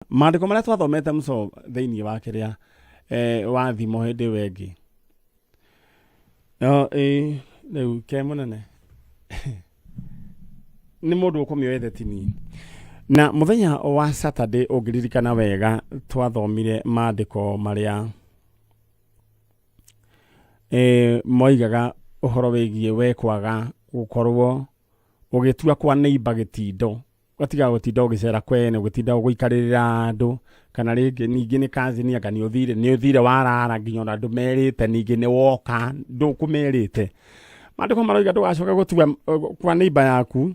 Maandĩko marĩa twathomete mũco thĩinĩ wa kĩrĩa wa thimo hĩndĩ ĩyo ĩngĩ. No ĩĩ rĩu ke mũnene nĩ mũndũ ũkũmĩoete tini. Na mũthenya wa Saturday ũngĩririkana wega twathomire maandĩko marĩa moigaga ũhoro wĩgiĩ we kwaga gũkorwo ũgĩtua kwa neighbor gĩtindo. Ũgatiga gũtinda ũgĩcera kwene, ũgĩtinda gũikarĩrĩra andũ, kana rĩngĩ ningĩ nĩ cousin anga nĩ ũthire, nĩ ũthire warara nginya ona ndũmerĩte, ningĩ nĩ woka ndũkũmerĩte. Maandĩko maroiga ndũgacoke gũtua kwa neighbor yaku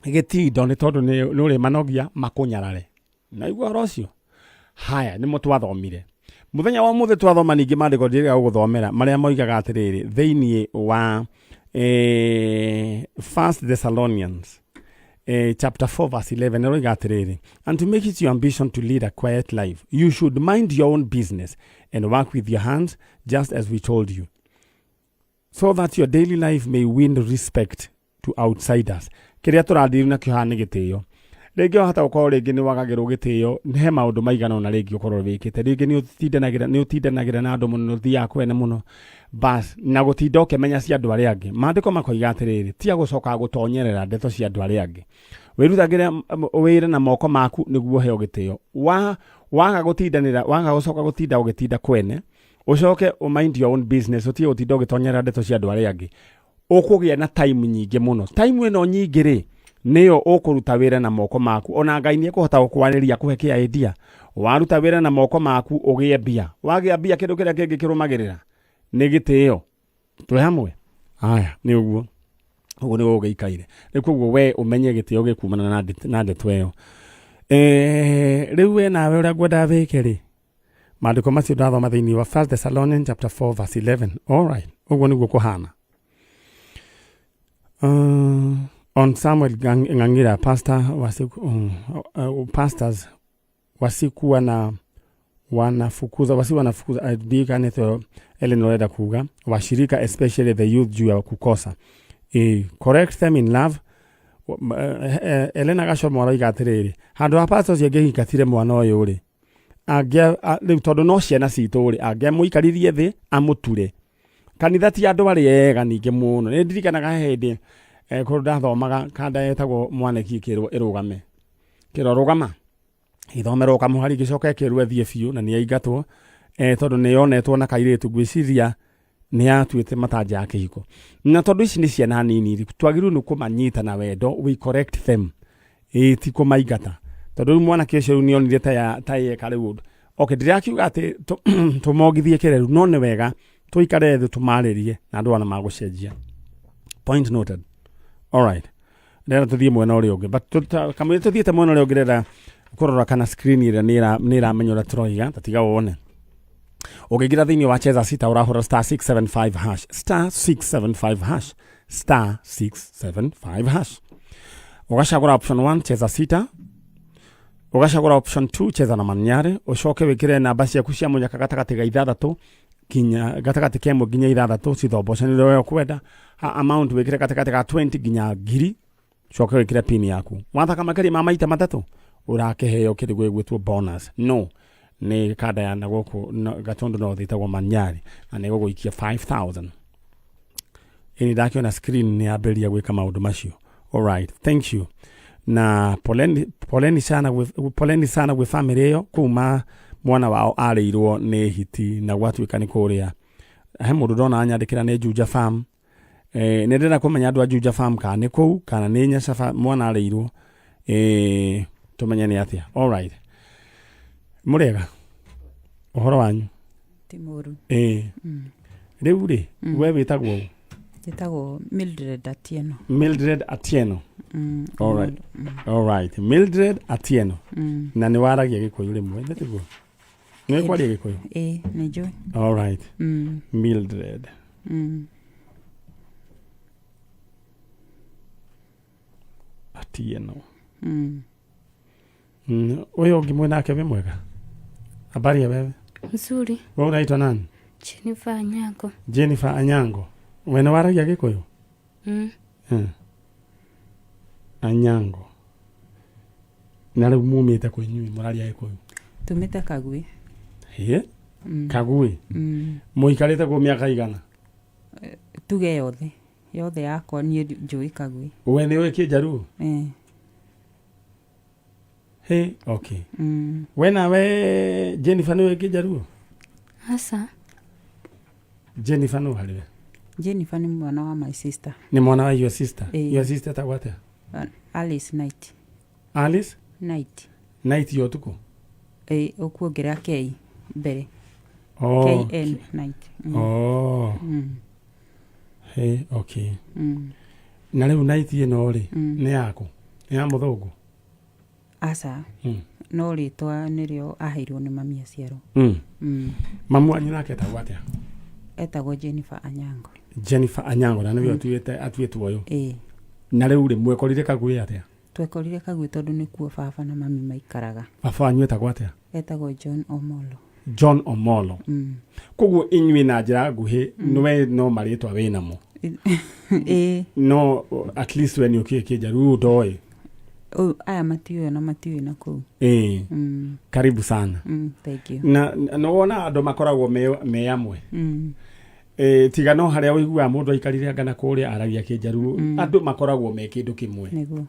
gĩtindo nĩ tondũ nĩ ũrĩmanogia makũnyarare. Naigua ũhoro ũcio? Haya, nĩmo twathomire. Mũthenya wa ũmũthĩ twathoma ningĩ maandĩko ndĩrĩga gũgũthomera marĩa moigaga atĩrĩrĩ thĩinĩ wa First Thessalonians chapter 4 verse 11 ĩroiga atĩrĩrĩ, and to make it your ambition to lead a quiet life, you should mind your own business and work with your hands just as we told you, so that your daily life may win respect to outsiders. Kĩrĩa tũrathiĩ nakĩo haha nĩ gĩtĩo. Rĩngĩ wahota gũkorwo rĩngĩ nĩ wagagĩrwo gĩtĩo he maũndũ maigana ũna rĩngĩ ũkorwo wĩkĩte. Rĩngĩ nĩ ũtindanagĩra nĩ ũtindanagĩra na andũ mũno, nĩ ũthiaga kwene mũno bas na gũtinda ũkĩmenya cia andũ arĩa angĩ. Maandĩko makoiga atĩrĩrĩ, tiga gũcoka gũtonyerera ndeto cia andũ arĩa angĩ. Wĩrutagĩre wĩra na moko maku nĩguo ũheo gĩtĩo. Wa waga gũtindanĩra waga gũcoka gũtinda ũgĩtinda kwene, ũcoke ũ mind your own business, ũtige gũtinda ũgĩtonyerera ndeto cia andũ arĩa angĩ. Ũkũgĩa na time nyingĩ mũno. Time ĩno nyingĩ rĩ, nĩyo ũkũruta wĩra na moko maku. Ona Ngai nĩ ekũhota gũkwarĩria akũhe kĩ idea. Waruta wĩra na moko maku ũgĩe mbia. Wagĩa mbia kĩndũ kĩrĩa kĩngĩ kĩrũmagĩrĩra nĩ gĩtĩo. Twĩ hamwe? Haya, nĩ ũguo. Ũguo nĩguo gũgĩikaire. Rĩu koguo we ũmenye gĩtĩo gĩkumana na ndeto ĩyo. Rĩu we nawe ũrĩa ngwendaga wĩke rĩ, maandĩko macio ndathoma thĩinĩ wa First Thessalonians chapter 4 verse 11. All right, ũguo nĩguo kũhana. On Samuel Ng'ang'ira, pastor wasiku, pastors wasikuwa na wanafukuza wasi wanafukuza ndiũĩ kana nĩtho Ellen ũrenda kuga washirika especially the youth juu ya kukosa correct them in love. Elena Gacomo aroiga atĩrĩrĩ, handũ ha pastor ũcio angĩingatire mwana ũyũ rĩ, rĩu tondũ no ciana citũ rĩ, angĩamũikaririe thĩ amũture. Kanitha ti andũ arĩa ega ningĩ mũno. Nĩ ndirikanaga hĩndĩ kũndũ ndathomaga kanda yetagwo Mwaneki ĩkĩrwo ĩrũgame, kĩrwo rũgama ĩthomerwo kamũhari gĩcoke ĩkĩrwo ĩthiĩ biũ na nĩ yaingatwo tondũ nĩ yonetwo na kairĩtu ngwĩciria nĩ yatuĩte matanja ya kĩhiko. Na tondũ ici nĩ ciana nini rĩ, twagĩrĩirwo nĩ kũmanyita na wendo, we correct them, ĩĩ ti kũmaingata. Tondũ rĩu mwanake ũcio rĩu nĩ onire ta yeka rĩu ũndũ. Okay, ndĩrakiuga atĩ tũmongithie kĩreru, no nĩ wega tũikare thĩ tũmarĩrie na andũ aya magũcenjia. Point noted. All right. Ndĩrenda tũthiĩ mwena ũrĩa ũngĩ. But kamũira tũthiĩte mwena ũrĩa ũngĩ ndĩrenda kũrora kana screen ĩrĩa nĩ ĩramenya ũrĩa tũroiga, ta tiga wone. Ũngĩingĩra thĩinĩ wa Cheza Sita ũrahũra star 675 hash, star 675 hash, star 675 hash. Ũgacagũra option 1 Cheza Sita, ũgacagũra option 2 Cheza na Manyare, ũcoke wĩkĩre namba ciaku cia mũnyaka gatagatĩ ga ithathatũ nginya gatagatĩ ka ĩmwe nginya ithathatũ cithombocanĩre ũrĩa ũkwenda. Amount wĩkĩre gatagatĩ ga 20 nginya ngiri, coke wĩkĩre pin yaku. Wathaka makĩria ma maita matatũ ũrakĩheo kĩndũ gĩgwĩtwo bonus. No nĩ kanda ya na gũkũ Gatundu North ĩtagwo Manyari na nĩ ĩgũgũikia 5000. Ĩni ndakĩona screen nĩ yambĩrĩria gwĩka maũndũ macio. All right, thank you. Na poleni, poleni sana gwĩ, poleni sana gwĩ family ĩyo kuma mwana wao arĩirwo nĩ hiti na gwatuĩka nĩ kũrĩa. He mũndũ ndona anyandĩkĩra nĩ Juja Farm. Nĩ ndĩrenda kũmenya andũ a Juja Farm kana nĩ kũu kana nĩ Nyacaba mwana arĩirwo. Tũmenye nĩ atĩa. All right. Mũrĩega? Ũhoro wanyu? Ti mũru. Rĩu rĩ, we wĩtagwo ũ? Njĩtagwo Mildred Atieno. Mildred Atieno. All right. All right. Mildred Atieno. Na nĩ waragia Gĩkũyũ rĩmwe, nĩ tiguo? Nĩ kwaria Gĩkũyũ? Ĩĩ, nĩ njũĩ. All right. Mildred Atieno. Ũyũ ũngĩ mwĩ nake wĩ mwega? Habari ya wewe? Nzuri. Wewe unaitwa nani? Jennifer Anyango. Jennifer Anyango. We nĩ waragia Gĩkũyũ? Anyango. Na rĩu mumĩte kwĩ inyuĩ mũraria Gĩkũyũ? Tumĩte Kagwĩ. Hĩ, Kagwĩ? Mm. Mũikarĩte kuo mĩaka igana? Tuge yothe yothe yakwa niĩ njũĩ Kagwĩ. We nĩ ũĩ Kĩnjaruo? Eh. Hĩ, okay. We nawe Jennifer nĩ ũĩ Kĩnjaruo? Aca. Jennifer nũ harĩ we? Jennifer nĩ mwana wa my sister. Nĩ mwana wa your sister? Ĩĩ. Your sister etagwo atĩa? Alice Knight. Alice? Knight. Knight ya ũtukũ? Ĩĩ, ũkuongerera K mbere. Oh. KN Knight. Oh. Hĩ, okay. Na rĩu Knight ĩno rĩ, nĩ yaku? Nĩ ya mũthũngũ? Aca. No rĩtwa nĩrĩo aheirwo nĩ mami aciarwo. Mamu wanyu nake etagwo atĩa? Etagwo Jennifer Anyango. Jennifer Anyango, na nĩwe atuĩtwo ũyũ? Ĩĩ. Na rĩu rĩ, mwekorire Kagwĩ atĩa? Twekorire Kagwĩ tondũ nĩkuo baba na mami maikaraga. Baba wanyu etagwo atĩa? Etagwo John Omolo. John Omolo. Koguo inyuĩ na njĩra nguhĩ, we no marĩtwa wĩ namo? Ĩĩ. No at least we nĩ ũkĩĩ Kĩnjaruo ndoĩ? Aya matiũĩ na matiũĩ na kũu. Ĩĩ. Karibu sana. Thank you. Na nĩ wona andũ makoragwo me amwe. Tiga no harĩa ũiguaga mũndũ aikarire anga na kũrĩa aragia Kĩnjaruo, andũ makoragwo me kĩndũ kĩmwe. Nĩguo.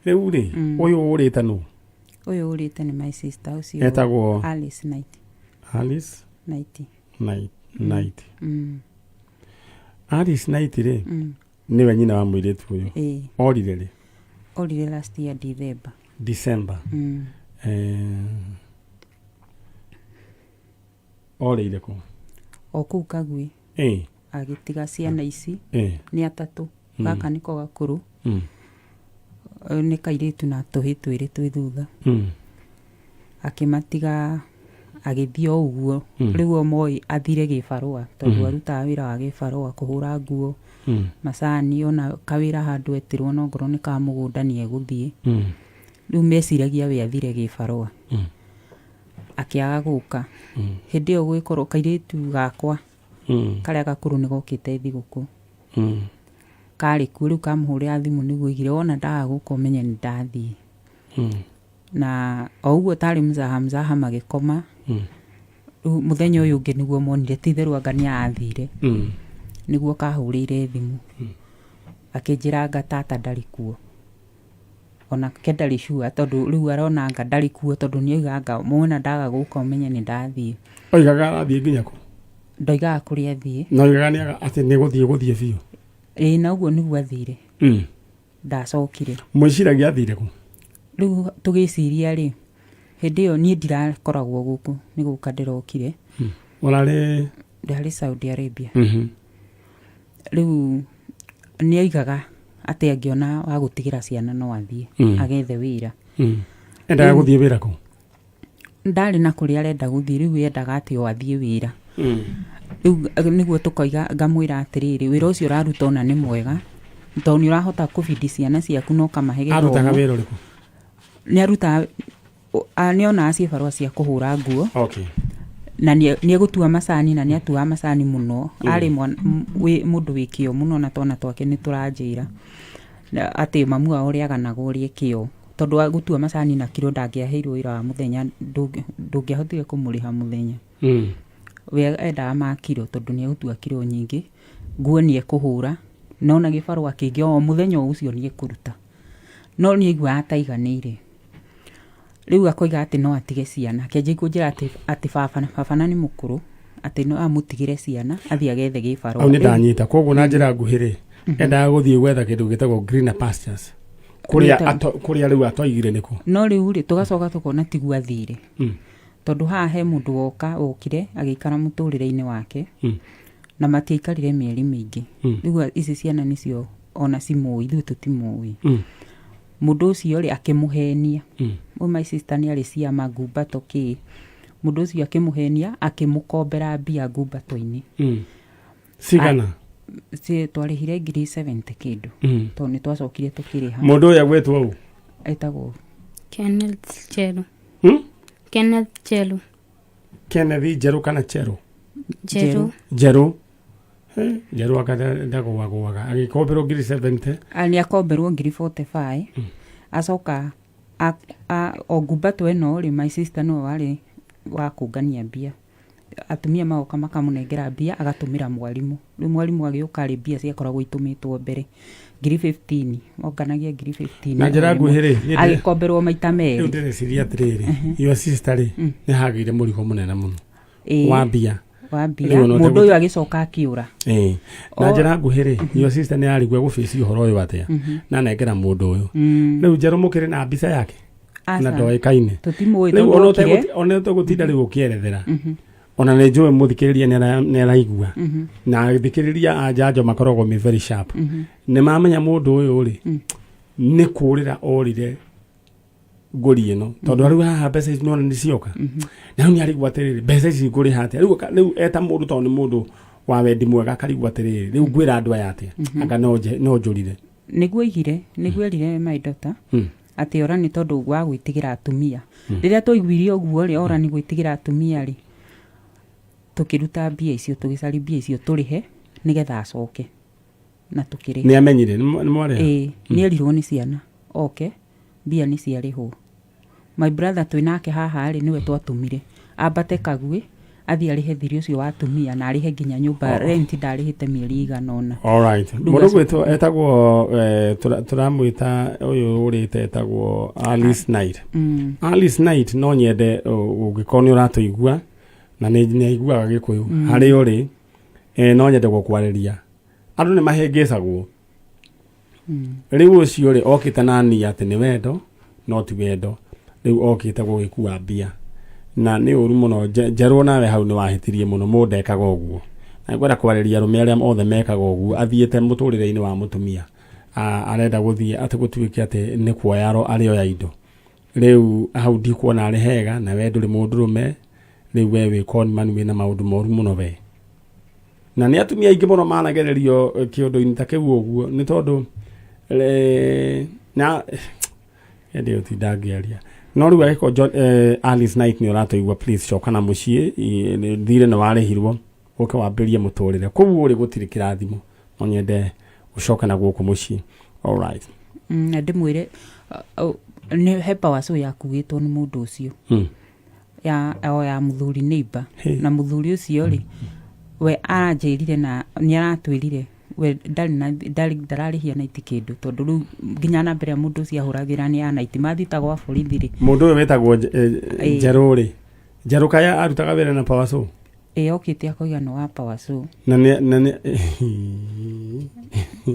Rĩu rĩ, ũyũ ũrĩte nũ? Ũyũ ũrĩte nĩ my sister ũcio. Etagwo? Alice Knight. Alice Knight. Knight. Knight. Alice Knight rĩ, nĩwe nyina wa mũirĩtu ũyũ? Ĩĩ. Orire rĩ? Orire last year December. December. Orĩire kũ? O kũu Kagwĩ. Agĩtiga ciana ici. Nĩ atatũ. Gaka nĩko gakũrũ. Nĩ kairĩtu na tũhĩ twĩrĩ twĩ thutha. Akĩmatiga agĩthiĩ o ũguo. Rĩu o moĩ athire gĩbarũa tondũ arutaga wĩra wa gĩbarũa, kũhũra nguo, macani, ona kawĩra handũ etirwo no ngorwo nĩ ka mũgũnda nĩ egũthiĩ. Rĩu meciragia we athire gĩbarũa. Akĩaga gũka. Hĩndĩ ĩyo gwĩkorwo kairĩtu gakwa karĩa gakũrũ nĩ gokĩte thigũkũ. Karĩ kuo rĩu kamũhũrĩra thimũ nĩguo oigire wona ndaga gũka ũmenye nĩ ndathiĩ. Na o ũguo tarĩ mzaha mzaha magĩkoma. Rĩu mũthenya ũyũ ũngĩ nĩguo monire ti itherũ anga nĩ arathire. Nĩguo kahũrĩire thimũ. Akĩnjĩra anga tata ndarĩ kuo. Onake ndarĩ sure tondũ rĩu arona anga ndarĩ kuo tondũ nĩ oiga anga mwona ndaga gũka ũmenye nĩ ndathiĩ. Oigaga arathiĩ nginya kũ? Ndoigaga kũrĩa athiĩ. Na oigaga nĩ atĩ nĩ gũthiĩ biũ. Ĩĩ, na ũguo nĩguo athire. Ndacokire. Mwĩciragia athire kũ? Rĩu tũgĩciria rĩ, hĩndĩ ĩyo niĩ ndirakoragwo gũkũ, nĩ gũka ndĩrokire. Ũrarĩ? Ndarĩ Saudi Arabia. Rĩu nĩ oigaga atĩ angĩona wa gũtigĩra ciana no athiĩ, agethe wĩra. Endaga gũthiĩ wĩra kũ? Ndarĩ na kũrĩa arenda gũthiĩ, rĩu endaga atĩ o athiĩ wĩra. Rĩu nĩguo tũkoiga ngamwĩra atĩrĩrĩ, wĩra ũcio ũraruta ona nĩ mwega, tondũ nĩ ũrahota kũbidi ciana ciaku na ũkamahe gĩthomo. Arutaga wĩra ũrĩkũ? Nĩ arutaga, nĩ onaga cibarũa cia kũhũra nguo. Okay. Na nĩ egũtua macani, na nĩ atuaga macani mũno. Arĩ mũndũ wĩ kĩo mũno, na twana twake nĩ tũranjĩra atĩ mamu wao ũrĩa aganaga ũrĩa kĩo. Tondũ wa gũtua macani na kiro ndangĩaheirwo wĩra wa mũthenya, ndũngĩahotire kũmũrĩha mũthenya. We endaga ma kiro tondũ nĩ egũtua kiro nyingĩ, nguo nĩ ekũhũra, na ona gĩbarũa kĩngĩ o mũthenya o ũcio nĩ ekũruta. No nĩ aiguaga ataiganĩire. Rĩu akoiga atĩ no atige ciana. Akĩanjia kũnjĩra atĩ baba na nĩ mũkũrũ, atĩ no amũtigĩre ciana athiĩ agethe gĩbarũa. Hau nĩ ndanyita. Koguo na njĩra nguhĩ rĩ, endaga gũthiĩ gwetha kĩndũ gĩtagwo greener pastures. Kũrĩa kũrĩa rĩu atoigire nĩkũ? No rĩu rĩ, tũgacoka tũkona tiguo athire. Tondũ haha he mũndũ wokire agĩikara mũtũrĩre-inĩ wake. Na matiaikarire mĩeri mĩingĩ. Rĩu ici ciana nĩcio ona cimũĩ, ithuĩ tũtimũĩ. Mũndũ ũcio rĩ, akĩmũhenia. Ũyũ my sister nĩ arĩ ciama ngumbato kĩ. Mũndũ ũcio akĩmũhenia, akĩmũkombera mbia ngumbato-inĩ. Cigana? Twarĩhire ngiri 70 kĩndũ. Tondũ nĩ twacokire tũkĩrĩha. Mũndũ ũyũ agwĩtwo ũ? Etagwo Kenneth Cheru. Kenneth Cheru. Kenneth Njeru kana Cheru? Njeru. Njeru. Njeru anga ndagũagũaga. Agĩkomberwo ngiri 70. Nĩ akomberwo ngiri 45. Acoka O ngumbato ĩno rĩ, my sister nĩwe warĩ wa kũngania mbia. Atumia magoka makamũnengera mbia agatũmĩra mwarimũ. Rĩu mwarimũ agĩũka rĩ, mbia ciakoragwo itũmĩtwo mbere 15,000, onganagia 15,000. Na njĩra nguhĩ rĩ, niĩ Agĩkomberwo maita rĩu merĩ. Ndĩreciria atĩrĩrĩ, your sister rĩ, nĩ hagĩire mũrigo mũnene mũno wa mbia. Wa mbia. Rĩu ona Mũndũ ũtegũ- ũyũ agĩcoka akĩũra. Ĩĩ. Na njĩra nguhĩ rĩ, your sister nĩ arigwo egũbĩci ũhoro ũyũ atĩa na nengera mũndũ ũyũ. Rĩu njerũ mũkĩrĩ na mbica yake na Aca. ndoĩkaine? Tũtimũĩ. Rĩu Tondũ ona okire ona ũtegũtinda rĩu ũkĩerethera, ona nĩ njũĩ mũthikĩrĩria nĩ araigua, na athikĩrĩria a njanjo makoragwo me very sharp, nĩ mamenya mũndũ ũyũ rĩ, nĩ kũrĩra orire ngũri ĩno, tondũ rĩu haha mbeca ici nona nĩ cioka, na rĩu nĩ arigwo atĩrĩrĩ, mbeca ici ngũrĩha atĩa rĩu? Rĩu eta mũndũ, tondũ nĩ mũndũ wa wendi mwega, akarigwo atĩrĩrĩ, rĩu ngwĩra andũ aya atĩa? Anga no njũrire. Nĩguo oigire, nĩguo erire my daughter atĩ ora nĩ tondũ wa gwĩtigĩra atumia. Rĩrĩa twaiguire ũguo rĩ, ora nĩ gwĩtigĩra atumia rĩ, tũkĩruta mbia icio, tũgĩcari mbia icio tũrĩhe nĩgetha acoke, na tũkĩrĩha. Nĩ amenyire nĩ mwarĩha? Ĩĩ, nĩ erirwo nĩ ciana oke, mbia nĩ ciarĩhwo. My brother twĩ nake haha rĩ, nĩwe twatũmire ambate Kaguĩ athiĩ arĩhe thirĩ ũcio wa atumia na arĩhe nginya nyũmba rent, ndarĩhĩte mĩeri igana ũna. Alright. Rĩu Mũndũ gwĩtwo etagwo tũramwĩta ũyũ ũrĩte etagwo Alice Knight. Alice Knight, no nyende ũngĩkorwo nĩ ũratũigua na nĩ aiguaga Gĩkũyũ harĩ ũrĩ, no nyende gũkwarĩria. Andũ nĩ mahĩngĩcagwo. Rĩu ũcio rĩ, okĩte na nia atĩ nĩ wendo, no ti wendo. Rĩu okĩte gũgĩkua mbia na nĩ ũru mũno. Njerwo nawe hau nĩ wahĩtirie mũno, mũndũ ndekaga ũguo. Na ngwenda kwarĩria arũme arĩa othe mekaga ũguo, athiĩte mũtũrĩre-inĩ wa mũtumia, arenda gũthiĩ atĩ gũtuĩke atĩ nĩ kuoya arĩoya indo. Rĩu hau ndikuona arĩ hega, na we ndũrĩ mũndũrũme. Rĩu we wĩ conman, wĩna maũndũ moru mũno we. Na nĩ atumia aingĩ mũno managererio kĩũndũ-inĩ ta kĩu ũguo, nĩ tondũ na ĩndĩ ũtinda ngĩaria. No rĩu angĩkorwo Alice Knight nĩ ũratũigua, please coka na mũciĩ. Thirĩ nĩ warĩhirwo, ũke wambĩrĩrie mũtũrĩre kũu ũrĩ, gũtirĩ kĩrathimo. No nyende ũcoke na gũkũ mũciĩ. Alright. Na ndĩmwĩre nĩ he power saw yakuĩtwo nĩ mũndũ ũcio ya o ya mũthuri neighbor. Hey. Na mũthuri ũcio rĩ, we aranjĩrire na nĩ aratwĩrire we ndarĩ na ndarĩ ndararĩhia naiti kĩndũ, tondũ rĩu nginya namba ĩrĩa mũndũ ũcio ahũragĩra nĩ ya naiti mathita gwa borithi rĩ. Mũndũ ũyũ wĩtagwo Ĩĩ. Njerũ rĩ, Njerũ kaya arutaga wĩra na power saw? Ĩ, okĩte akoiga nĩ wa power saw. Na nĩ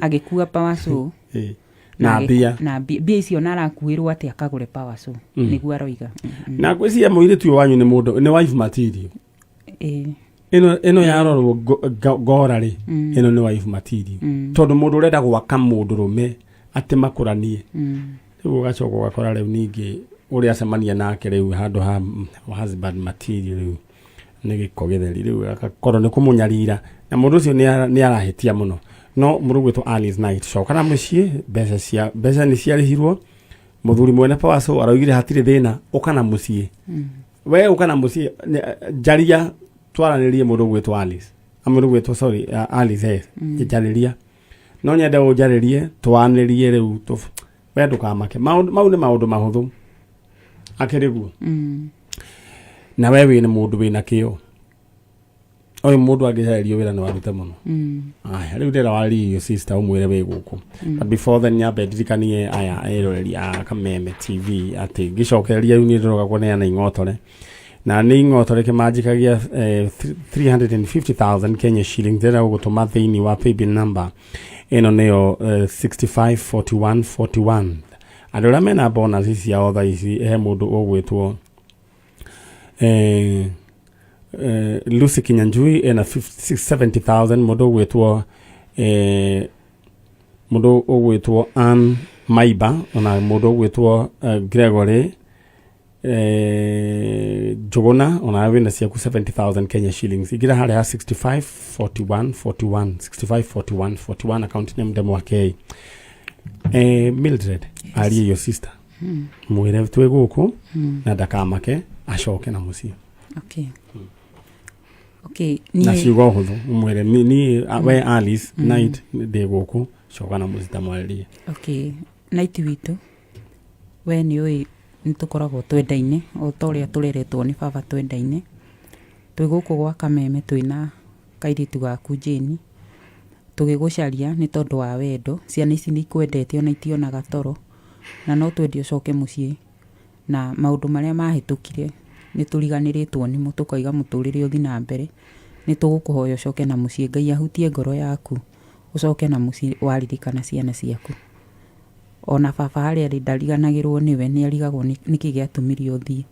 Agĩkua power saw. Ĩ, na mbia. Na mbia icio, na arakuĩrwo atĩ akagũre power saw, nĩguo aroiga. Na ngwĩciria mũirĩtu ũyũ wanyu nĩ mũndũ nĩ wife material. Ĩno yarorwo ngora rĩ, ĩno nĩ wife material, tondũ mũndũ ũrenda gwaka mũndũ rũme atĩ makũranie, rĩu ũgacoka ũgakora rĩu ningĩ ũrĩa acemania nake rĩu handũ ha husband material, rĩu nĩ gĩko gĩtheri. Rĩu agakorwo nĩ kũmũnyarira, na mũndũ ũcio nĩ arahĩtia mũno. No mũndũ gwĩtwo Alice Knight, coka na mũciĩ. Mbeca cia mbeca nĩ ciarĩhirwo. Mũthuri mwene power saw araugire hatirĩ thĩna, ũka na mũciĩ. We ũka na mũciĩ, njaria twaranĩrie. Mũndũ gwĩtwo Alice, mũndũ gwĩtwo, sorry, Alice, njarĩria, no nyende ũnjarĩrie twanĩrie. Rĩu we ndũkamake, mau nĩ maũndũ mahũthũ akĩrĩ guo. Na we wĩna mũndũ wĩna kĩo, ũyũ mũndũ angĩcarĩrio wĩra nĩ warute mũno. Aya, rĩu ndĩra warĩrie sister, ũmwĩre wĩ gũkũ. But before then, nyambe ndirikanie aya eroreri a Kameme TV atĩ ngĩcokereria rĩu nĩ ndĩroka kũneana ing'otore, na nĩ ing'otore kĩmanjĩka gĩa 350,000 Kenya shillings. Ndĩrenda gũgũtũma thĩinĩ wa paybill number ĩno, nĩyo 654141. Andũ arĩa mena bonus ciao thaa ici, he mũndũ ũgwĩtwo Lucy Kinyanjui ena 70,000, mũndũ ũgwĩtwo Ann Maiba, ona mũndũ ũgwĩtwo Gregory Njũgũna, ona wĩna ciaku 70,000 Kenya shillings. Ingĩra harĩa ha 65 41 41, 65 41 41, account name Ndemwa K. Mildred, arie your sister, mwĩre twĩ gũkũ na ndakamake, acoke na mũciĩ. Okay. Na Niĩ ciugo hũthũ ũmwĩre niĩ we Alice Knight ndĩ gũkũ, coka na mũciĩ, tamwarĩrie. Okay, Knight witũ, we nĩ ũĩ Nĩ tũkoragwo twendaine o ta ũrĩa tũreretwo nĩ baba twendaine. Twĩ gũkũ gwa Kameme twĩna kairĩtu gaku Jane, tũgĩgũcaria nĩ tondũ wa wendo. Ciana ici nĩ ikwendete ona itionaga toro, na no twende ũcoke mũciĩ. Na maũndũ marĩa mahĩtũkire nĩ tũriganĩrĩtwo nĩmo tũkauga mũtũrĩre ũthiĩ na mbere. Nĩ tũgũkũhoya ũcoke na mũciĩ, Ngai ahutie ngoro yaku ũcoke na mũciĩ waririkana ciana ciaku. Ona baba harĩa arĩ ndariganagĩrwo nĩwe, nĩ arigagwo nĩkĩ gĩatũmire ũthiĩ.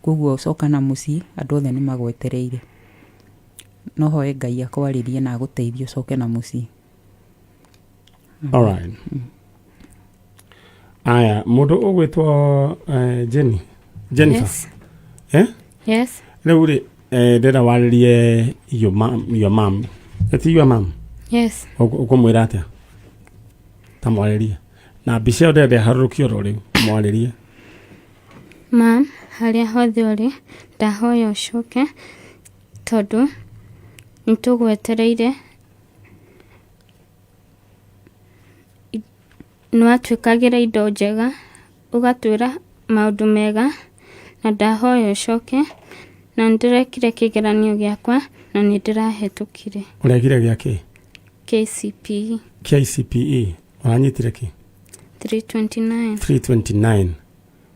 Koguo coka na mũciĩ, andũ othe nĩ magwetereire. No hoe Ngai akwarĩrie na agũteithie ũcoke na mũciĩ. Alright. Aya, mũndũ ũgwĩtwo Jenny. Jennifer. Yes. Eh? Yes. Rĩu rĩ, ndĩrenda warĩrie your mom, your mom. Eti your mom. Yes. Ũkũmwĩra atĩa? Ta mwarĩrie. Na mbica ĩyo ndĩrenda ĩharũrũkio oro rĩu, mwarĩrie. Mam, harĩa hothe ũrĩ, ndahoya ũcoke tondũ nĩtũgwetereire. Nĩwatwĩkagĩra indo njega, ũgatwĩra maũndũ mega, na ndahoya ũcoke, na nĩndĩrekire kĩgeranio gĩakwa na nĩndĩrahĩtũkire. Ũrekire gĩa kĩ? KCPE. KCPE. Ũranyitire kĩ? 329. 329.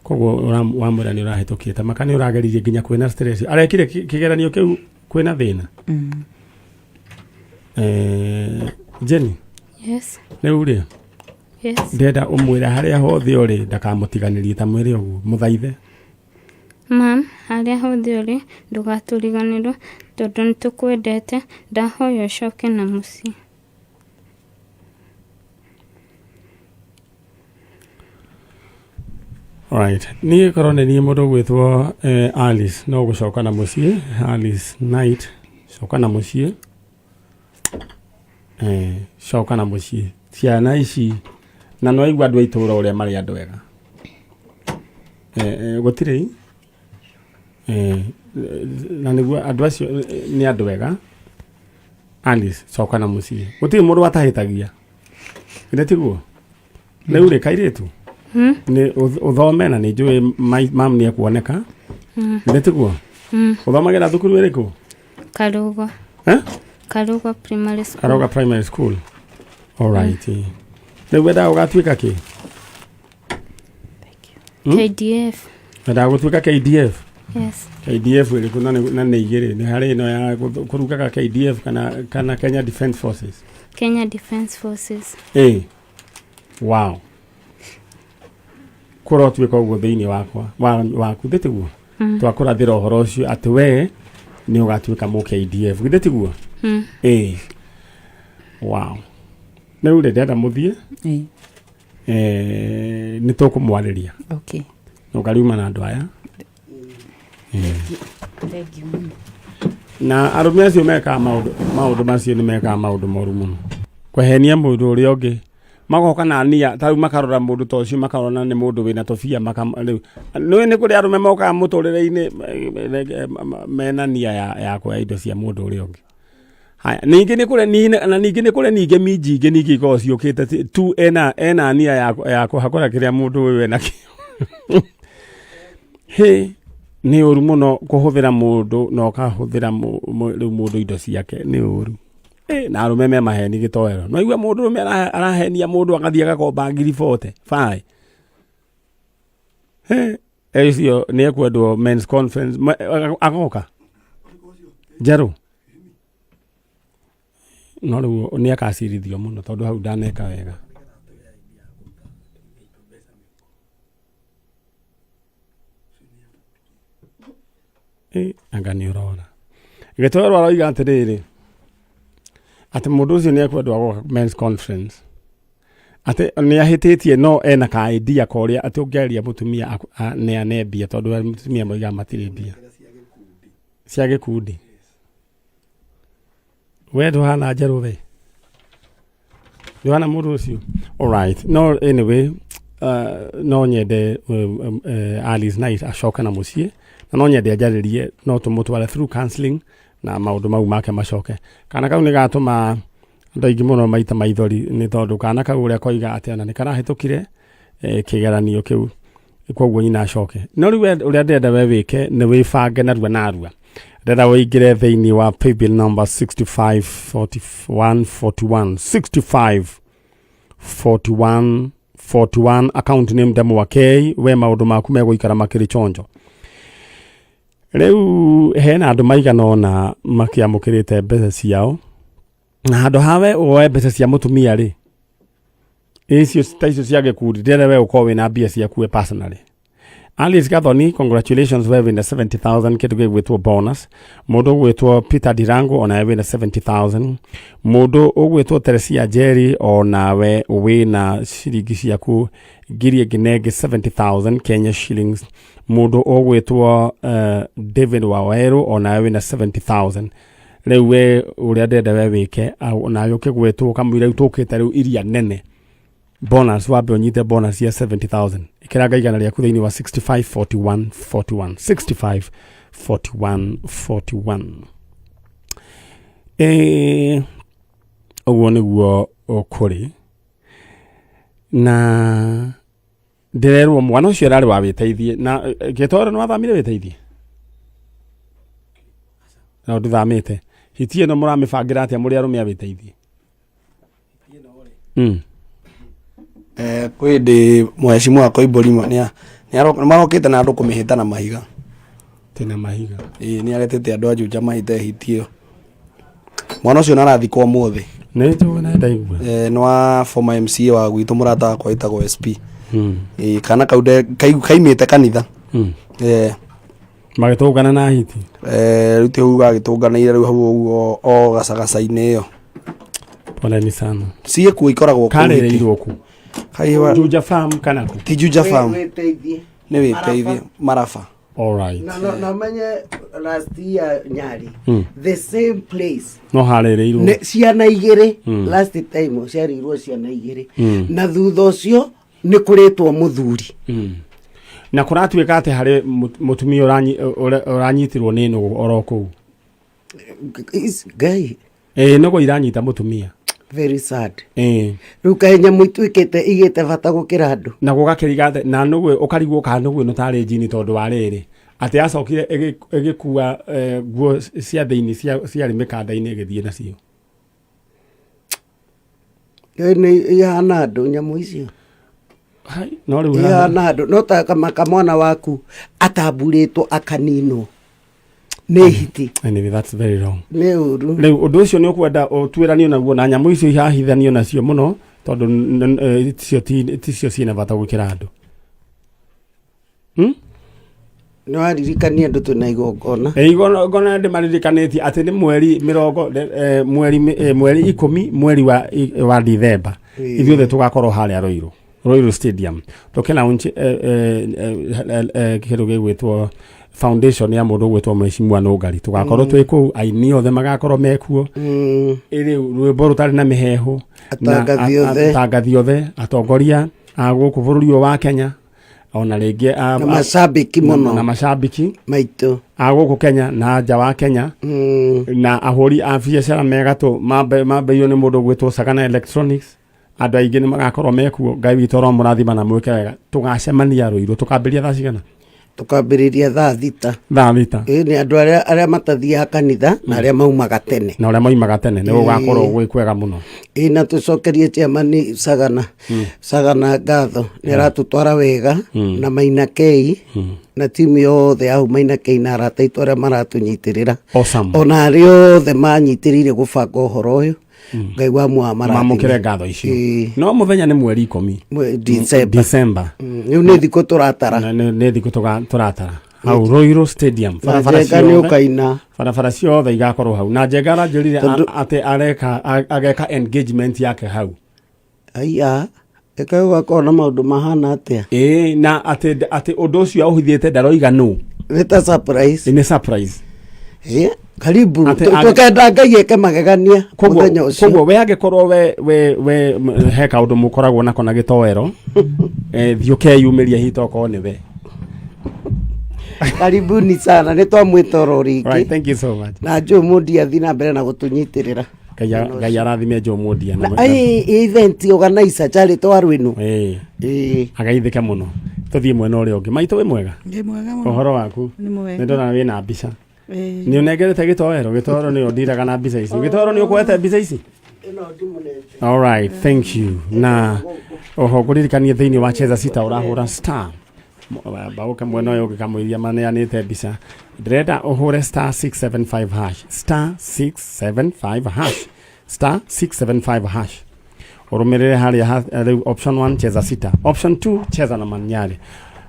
Koguo wamwĩra nĩ ũrahĩtũkire ta maka nĩ ũrageririe nginya kwĩna stress. Arekire kĩgeranio kĩu kwĩna thĩna? Jenny? Yes. Rĩu rĩ? Yes. Ndĩrenda ũmwĩre harĩa hothe ũrĩ ndakamũtiganĩrie ta mwĩre ũguo, mũthaithe. Mam, harĩa hothe ũrĩ ndũgatũriganĩrwo tondũ nĩtũkwendete, ndahoya ũcoke na mũciĩ. Alright. Niĩ korwo nĩ niĩ mũndũ ũgwĩtwo Alice no gũcoka na mũciĩ, Alice Knight, coka na mũciĩ. Coka na mũciĩ. Ciana ici na nĩ waigua andũ a itũũra ũrĩa marĩ andũ ega. Gũtirĩ? Na nĩguo andũ acio nĩ andũ ega. Alice, coka na mũciĩ. Gũtirĩ mũndũ watahĩtagia. Githĩ tiguo? Rĩu rĩ kairĩtu? Nĩ ũthome na nĩ njũĩ mam nĩ ekuoneka. Githĩ tiguo? Ũthomagĩra thukuru ĩrĩkũ? Karugo. Eh? Karugo Primary School. Karugo Primary School. All right. Rĩu wendaga ũgatuĩka kĩ? KDF. Wendaga gũtuĩka KDF? Yes. KDF ĩrĩkũ? Na nĩ igĩrĩ, nĩ harĩ ĩno ya kũrugaga KDF kana Kenya Defence Forces. Kenya Defence Forces. Wow. Kũrotuĩka ũguo thĩinĩ wakwa, waku, thĩ tiguo? Twakũrathĩra ũhoro ũcio atĩ we nĩ ũgatuĩka mũ KDF, githĩ tiguo? Wow. Rĩu rĩ, ndĩrenda mũthiĩ. Nĩ tũkũmwarĩria. Okay. Ũkariuma na andũ aya. Thank you mũno. Na arũme acio mekaga maũndũ macio nĩ mekaga maũndũ moru mũno. Kwehenia mũndũ ũrĩa ũngĩ. Magoka na nia, ta rĩu makarora mũndũ ta ũcio, makarora nĩ mũndũ wĩna tũbia, rĩu. Nĩũĩ nĩ kũrĩ arũme mokaga mũtũrĩre-inĩ, mena nia ya kuoya indo cia mũndũ ũrĩa ũngĩ. Haya, ningĩ nĩ kũrĩ na ningĩ nĩ kũrĩ ningĩ minji ingĩ ningĩ ikoragwo ciũkĩte tu ena nia ya kũhakũra kĩrĩa mũndũ ũyũ enakĩo. Hĩ, nĩ ũru mũno kũhũthĩra mũndũ na ũkahũthĩra rĩu mũndũ indo ciake, nĩ ũru. Na arũme me maheni gĩtoero. No igua mũndũ ũrũme arahenia mũndũ agathiĩ agakomba ngiri bote. Bye. Hĩ, ũcio nĩ ekwendwo men's conference, agoka? Njerũ? No rĩu nĩ akacirithio mũno tondũ hau ndaneka wega. Anga nĩ ũrona. Gĩtoero aroiga atĩrĩrĩ, atĩ mũndũ ũcio nĩ ekwendwo agoka men's conference. Atĩ nĩ ahĩtĩtie no ena ka idea korĩa atĩ ũngĩarĩria mũtumia aneane mbia tondũ mũtumia moigaga matirĩ mbia. Cia gĩkundi. We ndũhana njerũ we. Ndũhana mũndũ ũcio. All right. No anyway, no nyende Alice Knight acoke na mũciĩ na no nyende anjarĩrie, no tũmũtware through counseling na maũndũ mau make macoke. Kana kau nĩ gatũma andũ aingĩ mũno maita maithori nĩ tondũ kana kau ũrĩa koiga atĩ ona nĩ karahĩtũkire kĩgeranio kĩu. Koguo nyina acoke. No rĩu we ũrĩa ndĩrenda we wĩke nĩ wĩbange narua narua. Ndĩrenda ũingĩre thĩinĩ wa paybill number 654141, 65 41 41, account name Ndemwa K. We maũndũ maku megũikara makĩrĩ chonjo. Rĩu hena andũ maigana ũna makĩamũkĩrĩte mbeca ciao, na handũ hawe woe mbeca cia mũtumia rĩ, icio ta icio cia gĩkundi, ndĩrenda we ũkorwo wĩna mbia ciaku we personally. Alice Gathoni, congratulations, we wĩna 70,000, kĩndũ gĩgwĩtwo bonus. Mũndũ ũgwĩtwo Peter Dirango onawe wĩna 70,000. Mũndũ ũgwĩtwo Teresia Njeri onawe wĩna ciringi ciaku ngiri ĩngĩ na ĩngĩ 70,000 Kenya shillings. Mũndũ ũgwĩtwo David Waweru onawe wĩna 70,000. Rĩu we ũrĩa ndĩrenda we wĩke, nawe ũkĩgwĩtwo ũkamwĩra rĩu tũkĩte rĩu iria nene bonus, wambe ũnyite bonus ya 70,000. Ĩkĩranga igana rĩaku thĩinĩ wa 65 41 41, 65 41 41. Ũguo nĩguo kũrĩ. Na ndĩrerwo mwana ũcio ararĩ wa wĩteithie na gĩtoro nĩ wathamire wĩteithie na ndũthamĩte. Hiti ĩno mũramĩbangĩra atĩa mũrĩ arũme a wĩteithie? Kwĩ hĩndĩ mheshimiwa Koimbũri nĩmarokĩte na andũ kũmĩhĩta na mahiga. Tena mahiga. Ĩĩ, nĩaretete andũ a Juja mahĩte hiti ĩyo. Mwana ũcio nĩarathikwo ũmũthĩ. Nĩ njũĩ na ndaigua. Nĩ wa former MCA wa gwitũ, mũrata wakwa wĩtagwo SP. Ĩĩ, kana kau kaimĩte kanitha. Magĩtũngana na hiti. Rĩu ti hau gagĩtũnganĩire rĩu hau ũguo o gacagaca-inĩ ĩyo. Poleni sana. Ciĩkuo ikoragwo kũu hiti. Karereirwo kũ? Kaiwa Juja Farm kana kũ? Ti Juja Farm. Wĩteithie. Nĩ wĩteithie. Maraba. All right. Na menye last year Nyari, the same place. No harereirwo. Nĩ ciana igĩrĩ last time ciarĩirwo ciana igĩrĩ, na thutha ũcio nĩ kũrĩtwo mũthuri. Na kũratuĩka atĩ harĩ mũtumia ũranyitirwo nĩ nũgũ oro kũu. Ngai. Ĩĩ, nũgũ iranyita mũtumia. Very sad. Ĩĩ. Rĩu kaĩ nyamũ ituĩkĩte igĩte bata gũkĩra andũ. Na gũgakĩriga atĩ na nũgũ ũkarigwo kana nũgũ ĩno tarĩ njini, tondũ wa rĩrĩ atĩ acokire ĩgĩkua nguo cia thĩinĩ ciarĩ mĩkanda-inĩ ĩgĩthiĩ nacio. Ĩ, nĩ ihana andũ nyamũ icio. Hai, no rĩu haha- Ihana andũ no ta kamwana waku atamburĩtwo akaninwo nĩ hiti. Anyway, that's very wrong. Nĩ ũru. Rĩu ũndũ ũcio nĩ ũkwenda ũtuĩranio naguo na nyamũ icio ihahithanio nacio mũno, tondũ icio ticio ciĩna bata gũkĩra andũ. Nĩ waririkania andũ twĩna igongona. Igongona ndĩmaririkanĩtie atĩ nĩ mweri mĩrongo, mweri 10 mweri wa Dithemba. Ithuothe tũgakorwo harĩa Ruiru Stadium tũkĩlaunch kĩndũ gĩgwĩtwo foundation ya mũndũ ũgwĩtwo Mheshimiwa Nũngari. Tũgakorwo twĩ kũu, aini othe magakorwo mekuo. Rĩu rwĩmbo rũtarĩ na mĩheehũ na Atangathi othe. Atangathi othe, atongoria a gũkũ bũrũri ũyũ wa Kenya, ona rĩngĩ Na macambĩki mũno. Na macambĩki maitũ a gũkũ Kenya na nja wa Kenya, na ahũri a biacara megatũ mambĩirio nĩ mũndũ ũgwĩtwo Sagana Electronics. Andũ aingĩ nĩ magakorwo mekuo. Ngai witũ aromũrathima na mwĩke wega. Tũgacemania Ruiru. Tũkambĩrĩria thaa cigana? Tũkambĩrĩria thaa 6. Thaa 6. Ĩ, nĩ andũ arĩa matathiaga kanitha na arĩa maumaga tene. Na arĩa maumaga tene nĩ gũgakorwo gwĩ kwega mũno. Ĩ, na tũcokerie chairman Sagana ngatho, nĩ aratũtwara wega, na Maina Kei na timu yothe ya hau Maina Kei na arata aitũ arĩa maratũnyitĩrĩra. Awesome. Ona arĩa othe manyitĩrĩire gũbanga ũhoro ũyũ, Ngai wa muoyo marathime. Mamũkĩre ngatho icio. Ĩĩ. No mũthenya nĩ mweri 10 December. December. Rĩu nĩ thikũ tũratara. Nĩ thikũ tũratara hau Ruiru Stadium. Na Barabara Njenga nĩ ciothe. ũkaina. Barabara ciothe igakorwo hau. Na Njenga aranjĩrire Tondũ atĩ ageka engagement yake hau. Aya, ĩka gũgakorwo na maũndũ mahana atĩa? Ĩĩ, na atĩ ũndũ ũcio aũhithĩte ndaroiga nũ. Nĩ ta surprise. Nĩ surprise. Ĩĩ, karibu. Atĩ Tũkenda Ngai eke magegania mũthenya ũcio. Koguo we angĩkorwo we he kaũndũ mũkoragwo nako na gĩtoero, thiĩ ũkeyumĩria hihi tokorwo nĩ we. Karibuni sana, nĩ twamwĩta oro rĩngĩ. Right, thank you so much. Na Joe Mundia athiĩ na mbere na gũtũnyitĩrĩra. Ngai arathime Joe Mundia na Na, event organizer Charity wa Rwĩnu. Ĩĩ. Ĩĩ. Agaithĩke mũno. Tũthiĩ mwena ũrĩa ũngĩ. Maitũ, wĩ mwega? Ndĩ mwega mũno. Ũhoro waku? Nĩ mwega. Nĩ ndona wĩna mbica. Ĩĩ. Nĩ ũnengerete gĩtoero? Gĩtoero nĩyo ndiraga na mbica ici. Gĩtoero, nĩ ũkwete mbica ici? All right, thank you. Na oho ngũririkanie, thĩinĩ wa Cheza Sita ũrahũra star, mbaũke mwena ũyũ ũngĩ kamũiria maneanĩte mbica. Ndĩrenda ũhũre star 675 hash, star 675 hash, star 675 hash, ũrũmĩrĩre harĩa rĩu option 1, Cheza Sita, option 2, cheza na Manyari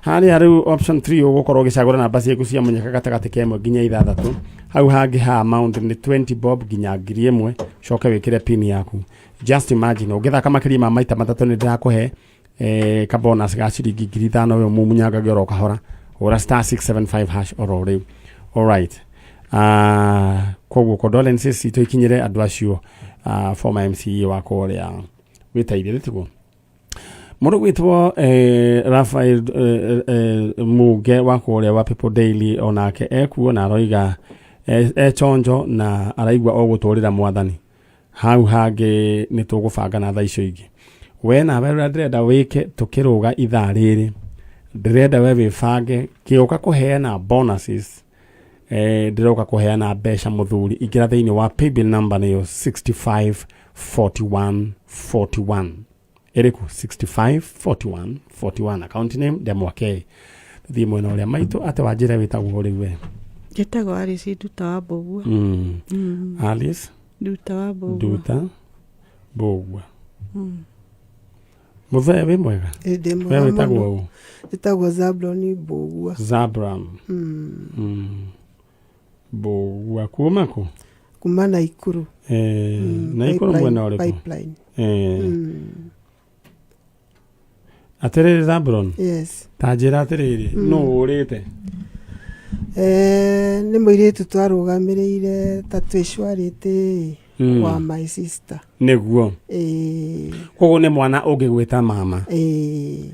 harĩa, rĩu option 3 ũgũkorwo ũgĩcagũra namba ciaku cia mũnyaka gatagatĩ ka 1 nginya 6. Hau hangĩ ha amount nĩ 20 bob nginya 1000. Coke wĩkĩre pin yaku. Just imagine, ũngĩthaka makĩria ma maita 3, nĩ ndĩrakũhe kabonus ga ciringi 5000. Ũyũ mumunyangage oro kahora. Hũra star 675 hash oro rĩu. Alright, koguo condolences citũ ikinyĩre andũ acio, former MCA wa kũrĩa wĩteithie tiguo mũndũ gwĩtwo Rafael Muge wa kũrĩa wa People Daily, onake ekuo na aroiga e chonjo na araigua o gũtũrĩra mwathani. Hau hangĩ nĩ tũgũbanga na thaa icio ingĩ. We nawe, ũrĩa ndĩrenda wĩke tũkĩrũga ithaa rĩrĩ, ndĩrenda we wĩbange kĩũka kũheana bonuses. Ndĩroka kũheana mbeca. Mũthuri, ingĩra thĩinĩ wa paybill number, nĩyo 654141. Ĩrĩkũ? 654141, account name Ndemwa K. Tũthiĩ mwena ũrĩa maitũ atĩ wanjĩre wĩtagwo rĩu we. Njĩtagwo Alice Nduta wa Mbũgua. Alice Nduta wa Mbũgua. Nduta Mbũgua. Mũthee, wĩ mwega? Ĩ, ndĩ We mwega wĩtagwo mũno. ũ? Njĩtagwo Zablon Mbũgua. Zabram Mbũgua kuma kũ? Kuma Naikuru. Naikuru mwena ũrĩkũ? Pipeline. Atĩrĩrĩ Zabron, Yes. Ta njĩra atĩrĩrĩ, nũ ũrĩte? Nĩ mũirĩtu twarũgamĩrĩire ta twĩ surety wa my sister. Nĩguo. Koguo nĩ mwana ũngĩgwĩta mama? Ĩĩ.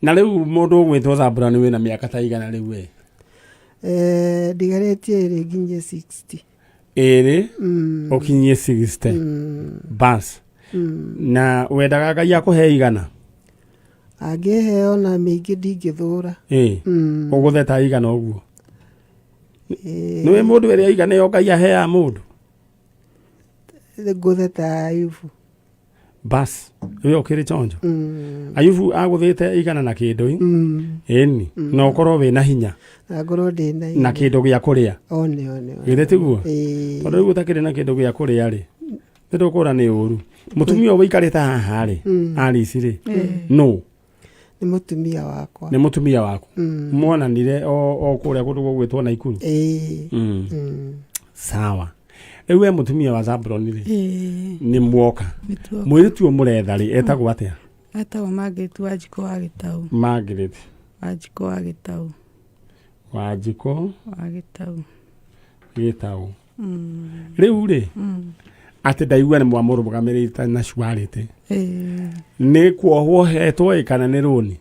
Na rĩu mũndũ ũgwĩtwo Zabron, wĩna mĩaka ta igana rĩu we? Ndigarĩtie 2 nginyie 60. 2 ũkinyie 60, bas. Na wendaga Ngai akũhe 100? Angĩhe ona mĩingĩ ndingĩthũra. Ĩ, ũgũtheta 100 ũguo? Nĩwĩ mũndũ ĩrĩa 100 ĩyo Ngai aheaga mũndũ? Ngũtheta Ayubu. Bas, we ũkĩrĩ chonjo. Ayubu agũthĩte 100 na kĩndũ i. Ĩni na ũkorwo wĩna hinya. Na ngorwo ndĩ na na kĩndũ gĩa kũrĩa. One one one. Githĩ tiguo? Ĩĩ. Tondũ rĩu ũtakĩrĩ na kĩndũ gĩa kũrĩa rĩ, nĩ tũkũra nĩ ũru. Mũtumia ũyũ wĩikarĩte haha rĩ, Alice rĩ, nũ? Nĩ mũtumia wakwa. Nĩ mũtumia waku. Mwonanire o kũrĩa kũndũ gũgwĩtwo Naikuru? Ĩĩ. Sawa, rĩu we mũtumia wa Zablon rĩ, Ĩĩ. nĩ muoka. Nĩtuoka. Mũirĩtu ũyũ mũretha rĩ, etagwo atĩa? Etagwo Margaret Wanjikũ wa Gĩtaũ. Margaret Wanjikũ wa Gĩtaũ. Wanjikũ Wa Gĩtaũ. Gĩtaũ. Rĩu rĩ, atĩ ndaigua nĩ mwamũrũgamĩrĩte na surety. Ĩĩ. Nĩ kuohwo hetwo ĩ kana nĩ rũni?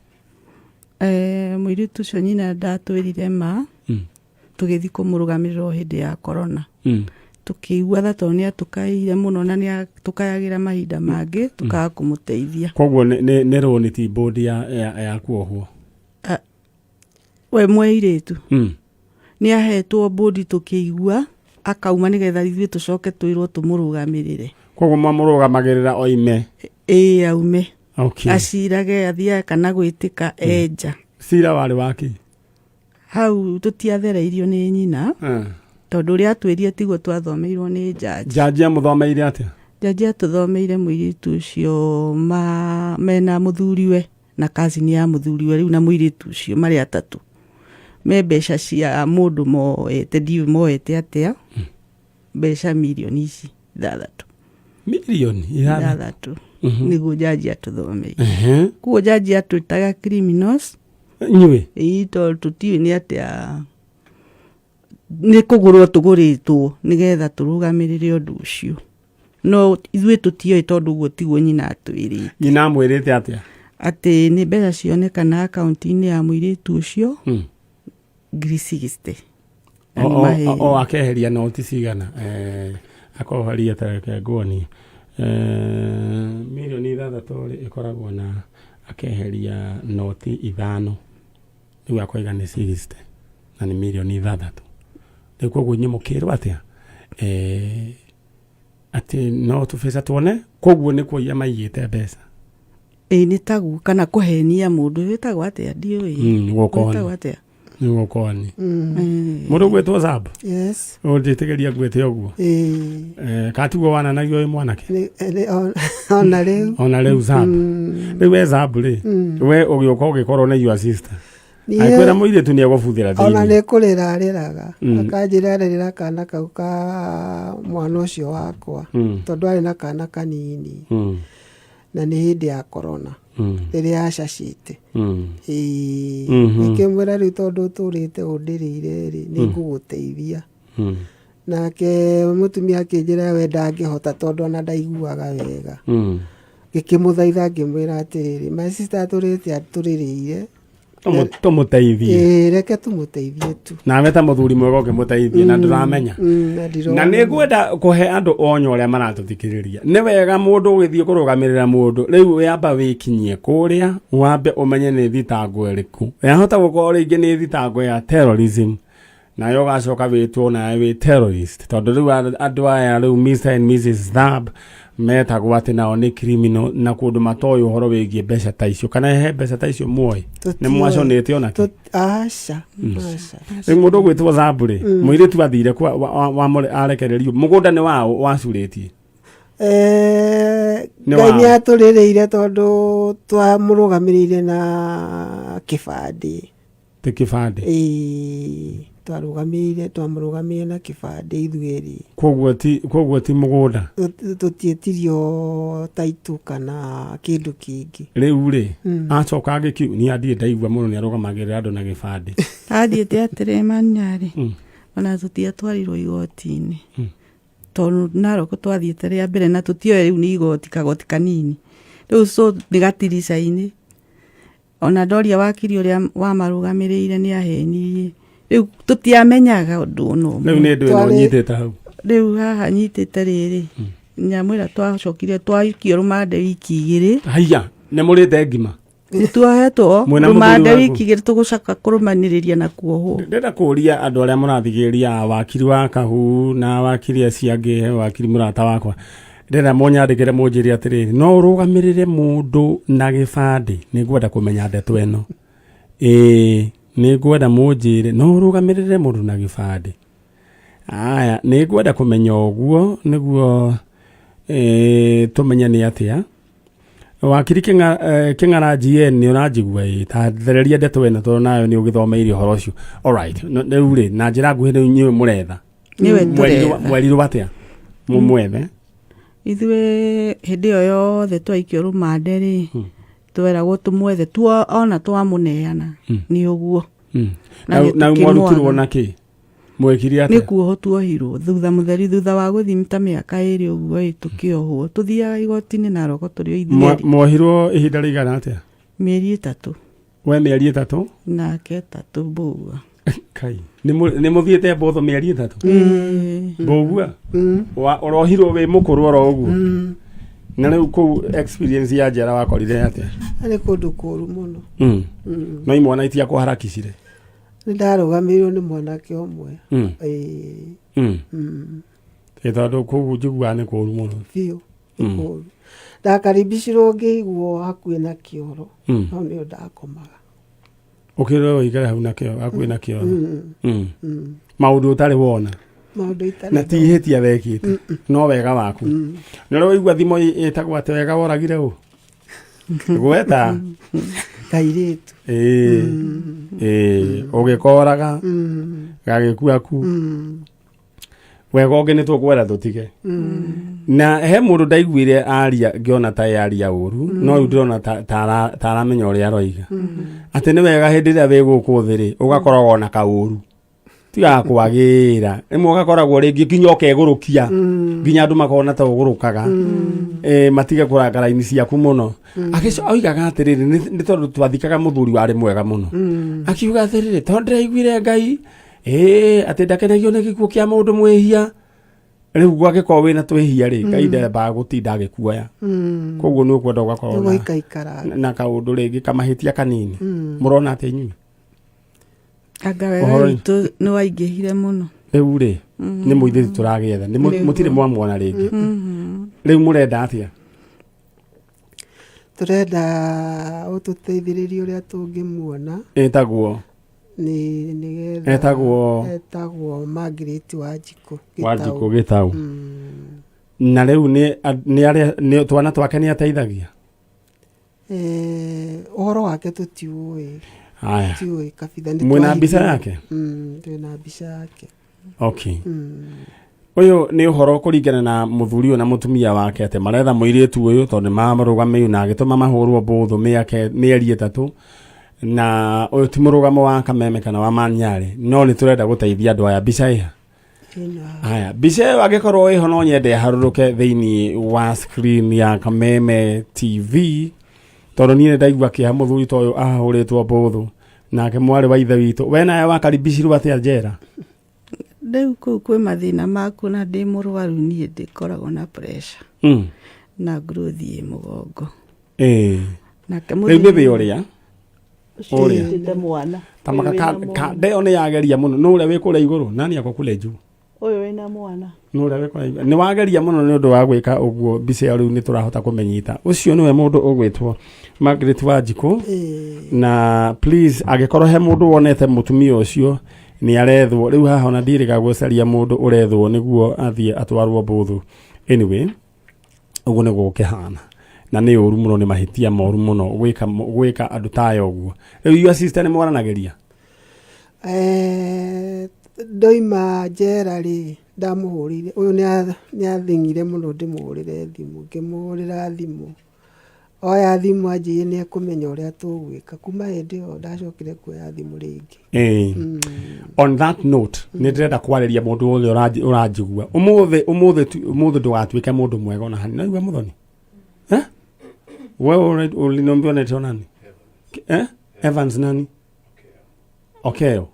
Mũirĩtu ũcio nyina ndatwĩrire ma. Tũgĩthiĩ kũmũrũgamĩrĩra o hĩndĩ ya corona. Tũkĩigua tha tondũ nĩ atũkaĩire mũno na nĩ atũkayagĩra mahinda mangĩ tũkaga kũmũteithia. Koguo nĩ rũni, ti bũndi ya kuohwo? We mweirĩtu nĩ ahetwo bũndi, tũkĩigua akauma nĩgetha ithuĩ tũcoke twĩrwo tũmũrũgamĩrĩre. Koguo mwamũrũgamagĩrĩra oime? Ĩĩ, aume. Okay. Acirage athiaga kana gwĩtĩka enja. Cira warĩ waki? Hau tũtiathereirio nĩ nyina, tondũ ũrĩa atwĩrire tiguo twathomeirwo nĩ njanji. Njanji amũthomeire atĩa? Njanji atũthomeire mũirĩtu ũcio mena mũthuriwe na cousin ya mũthuriwe rĩu na mũirĩtu ũcio marĩ atatũ me mbeca cia mũndũ moete, ndiũĩ moete atĩa, mbeca mirioni ici 6. Mirioni 6? 6, nĩguo njanji atũthomeire. Koguo njanji atwĩtaga criminals. Inyuĩ? Ĩĩ, tondũ tũtiũĩ nĩ atĩa, nĩ kũgũrwo tũgũrĩtwo nĩgetha tũrũgamĩrĩre ũndũ ũcio, no ithuĩ tũtiũĩ tondũ ũguo tiguo nyina atwĩrĩte. Nyina amwĩrĩte atĩa? Atĩ nĩ mbeca cionekana akaunti-inĩ ya mũirĩtu ũcio 60,000. Na nĩ maheni. O akeheria noti cigana? Akoheria, tareke nguonie, mirioni 6 rĩ, ĩkoragwo na akeheria noti 5. Rĩu akoiga nĩ 60 na nĩ mirioni 6. Rĩu koguo inyuĩ mũkĩrwo atĩa? Atĩ no tũbeca tuone, koguo nĩ kũiya maigĩte mbeca. Ĩĩ, nĩ taguo, kana kũhenia mũndũ wĩtagwo atĩa, ndiũĩ. Gũkoni. Wĩtagwo atĩa? Nĩ gũkoni. Mũndũ gwĩtwo Zab. Yes. Ũndĩtĩkĩria ngwĩte ũguo? Ĩĩ. Katiguo wananagio wĩ mwanake? Ona rĩu. Ona rĩu Zab. Rĩu we Zab rĩ, we ũgĩũka ũgĩkorwo na your sister, akwĩra mũirĩtu nĩ egũbuthĩra Ona thĩinĩ. nĩ kũrĩra arĩraga, akanjĩra arĩrĩra kana kau ka mwana ũcio wakwa, tondũ arĩ na kana kanini, na nĩ hĩndĩ ya korona, rĩrĩa acacĩte. Ĩĩ. Ngĩkĩmwĩra rĩu tondũ ũtũrĩte ũndĩrĩire rĩ, nĩ ngũgũteithia. Nake mũtumia akĩnjĩra we ndangĩhota tondũ ona ndaiguaga wega. Ngĩkĩmũthaitha, ngĩmwĩra atĩrĩrĩ, my sister atũrĩte atũrĩrĩire. Tũmũteithie. Ĩĩ, reke tũmũteithie tu. Nawe ta mũthuri mwega ũkĩmũteithie na ndũramenya. Na ndirona. Na nĩ ngwenda kũhe andũ onyo ũrĩa maratũthikĩrĩria, nĩ wega mũndũ ũgĩthiĩ kũrũgamĩrĩra mũndũ rĩu wamba wĩkinyie kũrĩa, wambe ũmenye nĩ thitango ĩrĩkũ yahota gũkorwo, rĩngĩ nĩ thitango ya terrorism, nayo ũgacoka wĩtwo nawe wĩ terrorist, tondũ rĩu andũ aya rĩu Mr and Mrs Thab metagwo atĩ nao nĩ criminal, na kũndũ matoĩ ũhoro wĩgiĩ mbeca ta icio, kana he mbeca ta icio muoĩ nĩ Tũtiũĩ. mwaconĩte onake? Aca, aca. Rĩu mũndũ ũgwĩtwo Thambu rĩ, mũirĩtu athire kwa arekererio, mũgũnda nĩ wao wacurĩtie? Nĩ Ngai nĩ wao. atũrĩrĩire tondũ twamũrũgamĩrĩire na kĩbandĩ. Tĩ kĩbandĩ? Ĩĩ, twamũrũgamĩrĩire na kĩbandĩ ithuerĩ. Koguo ti mũgũnda? Tũtiĩtirio taitũ kana kĩndũ kĩngĩ. Rĩu rĩ, acoka agĩkiu niĩ andiĩ ndaigua mũno nĩ arũgamagĩrĩra andũ na gĩbandĩ. Athiĩte atĩrĩ manyarĩ, ona tũtiatwarirwo igoti-inĩ, tondũ Narok twathiĩte rĩa mbere na tũtioĩ rĩu nĩ igoti, kagoti kanini rĩu, so nĩ gatirica-inĩ. Ona ndoria wakiri ũrĩa wamarũgamĩrĩire nĩ ahenirie, rĩu tũtiamenyaga ũndũ ona ũmwe. Rĩu nĩ ndũ ĩno nyitĩte hau? Rĩu haha nyitĩte rĩrĩ, nyamwĩra twacokire twaikio rũmande wiki 2. Haiya, nĩ mũrĩte ngima? Nĩ tuohetwo Mwĩna mũthuri rũmande waku? wiki 2, tũgũcoka kũrũmanĩrĩria na kuohwo. Ndĩrenda kũria andũ arĩa mũrathigĩrĩria, wakiri wa Kahu na wakiri acio angĩ, he wakiri mũrata wakwa, ndĩrenda mũnyandĩkĩre mũnjĩre atĩrĩrĩ, no ũrũgamĩrĩre mũndũ na gĩbandĩ? Nĩ ngwenda kũmenya ndeto ĩno. Ĩĩ, nĩ ngwenda mũnjĩre, no ũrũgamĩrĩre mũndũ na gĩbandĩ? Aya, nĩ ngwenda kũmenya ũguo nĩguo tũmenye nĩ atĩa. Wakiri Kĩng'ara GN, nĩ ũranjigua? Ĩ ta thereria ndeto ĩno, tondũ nayo nĩ ũgĩthomeire ũhoro ũcio. Alright, rĩu rĩ, na njĩra nguhĩ, rĩu inyuĩ mũretha Nĩwe tũretha. Mwerirwo atĩa mũmwethe? Ithuĩ hĩndĩ ĩyo yothe twaikio rũmande rĩ, tweragwo tũmwethe tuo, ona twamũneana nĩ ũguo. Na nĩ Na mwarutirwo tũkĩmwaga. na kĩ? Mwekire Nĩ atĩa? kuohwo tuohirwo thutha mũtheri, thutha wa gũthiĩ ta mĩaka 2 ũguo ĩ, tũkĩohwo, tũthiaga igoti-inĩ Naroko tũrĩ o ithuerĩ. Mwohirwo ihinda rĩigana atĩa? Mĩeri 3. We mĩeri 3? Nake 3, mbũgua. Kai, nĩ mũthiĩte mbũthũ mĩeri 3, mbũgua? Ũrohirwo wĩ mũkũrũ oro ũguo? Na rĩu kũu experience ya njera wakorire atĩa? Arĩ kũndũ kũũru mũno. No imwana itiakũharakicire? Nĩ ndarũgamĩrĩirwo nĩ mwanake ũmwe. Ĩĩ. Ĩ tondũ kũu njiguaga nĩ kũũru mũno. Biũ, nĩ kũũru. Ndakaribicirwo ngĩiguo hakuhĩ na kĩoro. No nĩyo ndakomaga. Ũkĩrwo ũikare hau nakĩo hakuhĩ na kĩoro? Maũndũ ũtarĩ wona. Maũndũ itarĩ. Na ti ihĩtia wekĩte, no wega waku. Nĩ ũrĩa waigua thimo ĩtagwo atĩ wega woragire ũ gweta? Kairĩtu. Ĩĩ, ĩĩ, ũgĩkoraga gagĩkua ku. Wega ũngĩ nĩ tũkwenda tũtige na he mũndũ ndaiguire aria, ngĩona ta yaria ũru, no rĩu ndĩrona ta aramenya ũrĩa aroiga, atĩ nĩ wega hĩndĩ ĩrĩa wĩ gũkũ thĩ rĩ, ũgakoragwo na kaũru tiga kwagĩra, rĩmwe ũgakoragwo rĩngĩ nginya ũkegũrũkia, nginya andũ makona ta ũgũrũkaga, matige kũranga raini ciaku mũno. Agĩco oigaga atĩrĩrĩ, nĩ tondũ twathikaga mũthuri warĩ mwega mũno, akiuga atĩrĩrĩ, tondũ ndĩraiguire Ngai atĩ ndakenagio nĩ gĩkuũ kĩa mũndũ mwĩhia. Rĩu gwagĩkorwo wĩna twĩhia rĩ, Ngai ndembaga gũtinda agĩkuoya, koguo nĩ ũkwenda ũgakorwo Nĩguo ikaikara na kaũndũ rĩngĩ kamahĩtia kanini. Mũrona atĩ inyuĩ? Anga wega Ũhoro- witũ nĩ waingĩhire mũno. Rĩu rĩ, nĩ mũirĩtu tũragĩetha. Nĩ mũtirĩ mwamwona rĩngĩ. Rĩu mũrenda atĩa? Tũrenda ũtũteithĩrĩrie ũrĩa tũngĩmuona. Ĩtagwo nĩ nĩgetha Etagwo? Etagwo Margaret Wanjikũ. Wanjikũ Gĩtaũ. Na rĩu nĩ nĩ arĩa nĩ twana twake nĩ ateithagia? Ũhoro wake tũtiũĩ. Haya. Tiũĩ kabitha. Nĩ Mwĩna mbica twahithire. yake? Twĩna mbica yake. Okay. Ũyũ nĩ ũhoro kũringana na mũthuri ũyũ na mũtumia wake atĩ maretha mũirĩtu ũyũ tondũ nĩ mamũrũgamĩire na agĩtũma mahũrwo mbũthũ mĩeri 3, na ũyũ ti mũrũgamo wa Kameme kana wa Manyarĩ, no nĩ tũrenda gũteithia andũ aya. Mbica ĩha? Ĩno. Haya, mbica ĩyo angĩkorwo ĩho no nyende ĩharũrũke thĩinĩ wa screen ya Kameme TV, tondũ niĩ nĩ ndaigua kĩeha mũthuri ta ũyũ ahũrĩtwo mbũthũ, nake mwarĩ wa ithe witũ we nawe wakaribicirwo atĩa njera? Rĩu kũu kwĩ mathĩna maku, na ndĩ mũrwaru niĩ, ndĩkoragwo na pressure na growth ĩ mũgongo. Nake Rĩu nĩ wĩ ũrĩa ũcio ũrĩa. ũrutĩte mwana. Ta maka Ũyũ ka, wĩna ka mwana. ndeo nĩ yageria mũno. Nũ ũrĩa wĩ kũrĩa igũrũ? Nani ako kule juu? Ũyũ wĩna mwana. Nũ ũrĩa wĩ kũrĩa igũrũ? Nĩ wageria mũno nĩ ũndũ wa gwĩka ũguo. Mbica ĩyo rĩu nĩ tũrahota kũmĩnyita. Ũcio nĩwe mũndũ ũgwĩtwo Margaret Wanjikũ. Na please, angĩkorwo he mũndũ wonete mũtumia ũcio, nĩ arethwo rĩu haha. Ona ndirĩga gũcaria mũndũ ũrethwo nĩguo athiĩ atwarwo mbũthũ. Anyway, ũguo nĩguo gũkĩhana, na nĩ ũru mũno, nĩ mahĩtia moru mũno gwĩka andũ ta aya ũguo. Rĩu your sister nĩ mwaranagĩria? Ndoima njera rĩ, ndamũhũrĩire. Ũyũ nĩ athĩng'ire mũno ndĩmũhũrĩre thimũ. Ngĩmũhũrĩra thimũ, oya thimũ anjĩire nĩ ekũmenya ũrĩa tũgwĩka. Kuma hĩndĩ ĩyo ndacokire kuoya thimũ rĩngĩ. On that note, nĩ ndĩrenda kwarĩria mũndũ wothe ũranjigua ũmũthĩ. Ũmũthĩ ndũgatuĩke mũndũ mwega ona hanini. Naigua mũthoni, eh? Wewe uliniambia unaitwa nani? Eh? Evans nani? Okeo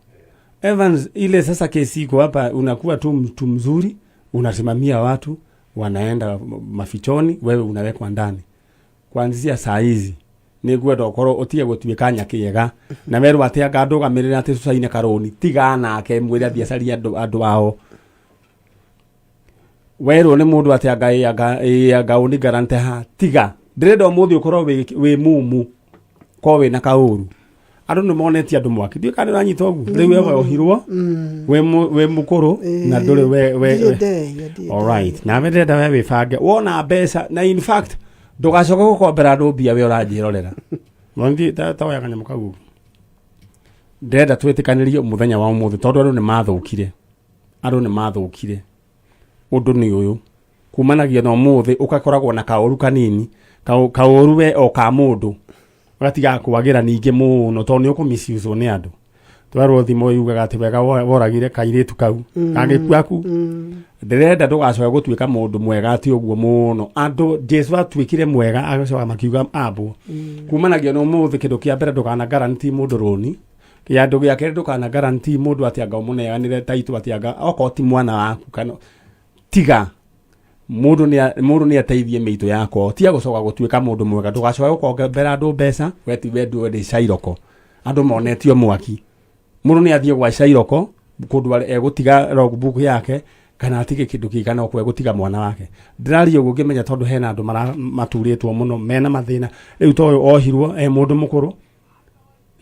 Evans. Ile sasa kesi iko hapa, unakuwa tu mtu mzuri, unasimamia watu wanaenda mafichoni, wewe unawekwa ndani. Kuanzia saa hizi nĩngwenda ũkorwo ũtige gũtuĩka nyakiega na werwo atĩ anga ndũgamĩrĩra atĩ tũcaine karũni, tiga nake, mwĩre athiĩ acarie andũ ao. Werwo nĩ mũndũ atĩ anga ĩ anga ĩ anga ũnigarante ha, tiga. Ndĩrenda ũmũthĩ ũkorwo wĩ mumu ko wĩna kaũru. Andũ nĩ monetie andũ mwaki, ndiũĩ kana nĩ ũranyita ũguo. Rĩu we wohirwo wĩ mũkũrũ na ndũrĩ we Ndirĩ ndehia, ndirĩ. Alright, nawe ndĩrenda we wĩbange wona mbeca, na in fact ndũgacoke gũkombera andũ mbia. We ũranjĩrorera Mwangi, ta oya kanyamũ kau. Ndĩrenda twĩtĩkanĩrie mũthenya wa ũmũthĩ, tondũ andũ nĩ mathũkire, andũ nĩ mathũkire. Ũndũ nĩ ũyũ, kumanagia na ũmũthĩ ũgakoragwo na kaũru kanini, kaũru we o ka mũndũ gatigaga kwagĩra ningĩ mũno, tondũ nĩ ũkũmisiuswo nĩ andũ. Twerwo thimo yugaga atĩ wega woragire kairĩtu kau kangĩkuaku. Ndĩrenda ndũgacoke gũtuĩka mũndũ mwega atĩ ũguo mũno. Andũ, Jesu atuĩkire mwega, agacoka makiuga ambwo. Kumanagia na ũmũthĩ, kĩndũ kĩa mbere, ndũkana guarantee mũndũ rũni. Kĩandũ gĩa kerĩ, ndũkana guarantee mũndũ atĩ anga ũmũneanĩre taitũ, atĩ anga okorwo ti mwana waku kana. Tiga. Mũndũ nĩ ateithie mĩitũ yakwa. Tiga gũcoka gũtuĩka mũndũ mwega. Ndũgacoke gũkombera andũ mbeca. We ti we ndĩ cairoko, andũ monetio mwaki. Mũndũ nĩ athiĩ gwa cairoko kũndũ egũtiga logbook yake kana atige kĩndũ kĩngĩ, kana okwo egũtiga mwana wake. Ndĩraria ũguo ngĩmenya, tondũ hena andũ maturĩtwo mũno mena mathĩna rĩu. Ta ũyũ ohirwo e mũndũ mũkũrũ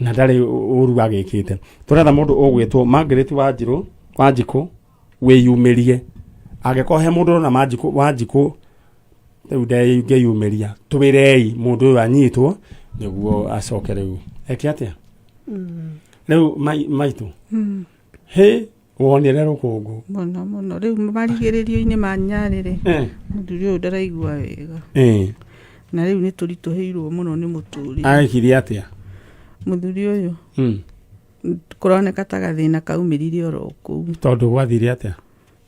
na ndarĩ ũru agĩkĩte. Tũretha mũndũ ũgwĩtwo Margaret Wanjirũ, Wanjikũ. Wĩyumĩrie angĩkorwo he mũndũ ũrona Wanjikũ, Wanjikũ. Rĩu ndengĩyumĩria, twĩrei mũndũ ũyũ anyitwo nĩguo acoke rĩu eke atĩa. Rĩu maitũ hĩ wonire rũkũngũ. Mũno mũno. Rĩu marigĩrĩrio-inĩ ma nyarĩrĩ, mũthuri ũyũ ndaraigua wega, na rĩu nĩ tũritũhĩirwo mũno nĩ mũtũrĩre. Agĩkire atĩa? Mũthuri ũyũ, kũroneka ta gathĩna kaumĩrire oro kũu. Tondũ gwathire atĩa?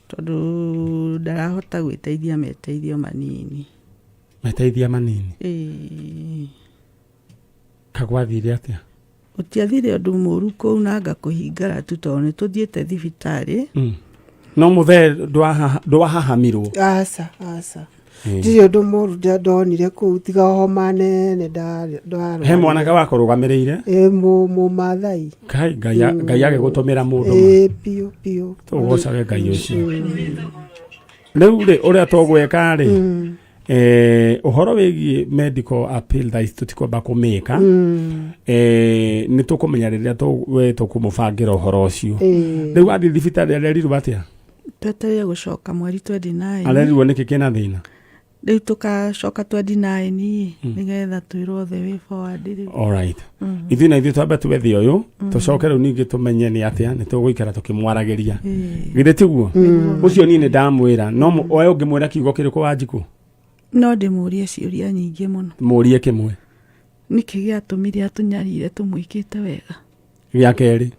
Tondũ ndarahota gwĩteithia meteithio manini. Meteithia manini? Ĩĩ. Kagwathire atĩa? Gũtiathire ũndũ mũru kũu, na anga kũhingara tu, tondũ nĩ tũthiĩte thibitarĩ. No mũthee ndwahahamirwo? Aca, aca. Ndirĩ ũndũ mũru ndonire kũu tiga homa nene ndarwarire. He mwanake wakũrũgamĩrĩire? Ĩ, mũmathai. Kai, Ngai agĩgũtũmĩra mũndũ ma. Ĩ, biũ biũ. Tũgocage Ngai ũcio. Rĩu rĩ, ũrĩa tũgwĩka rĩ, ũhoro wĩgiĩ medical appeal thaa ici tũtikwamba kũmĩka. Nĩ tũkũmenya rĩrĩa we tũkũmũbangĩra ũhoro ũcio. Rĩu athiĩ thibitarĩ arerirwo atĩa? Twetereire gũcoka mweri 29. Arerirwo nĩkĩ kĩna thĩna? Rĩu tũgacoka 29 nĩgetha twĩrwo the way forward rĩu. Alright. Ithuĩ na ithuĩ twambe twethe ũyũ, tũcoke rĩu ningĩ tũmenye nĩ atĩa nĩ tũgũikara tũkĩmwaragĩria. Githĩ tiguo? Ũcio niĩ nĩ ndamwĩra, no we ũngĩmwĩra kiugo kĩrĩkũ Wanjikũ? No ndĩmũrie ciũria nyingĩ mũno. Mũrie kĩmwe. Nĩkĩ gĩatũmire atũnyarire tũmwĩkĩte wega? Gĩa kerĩ.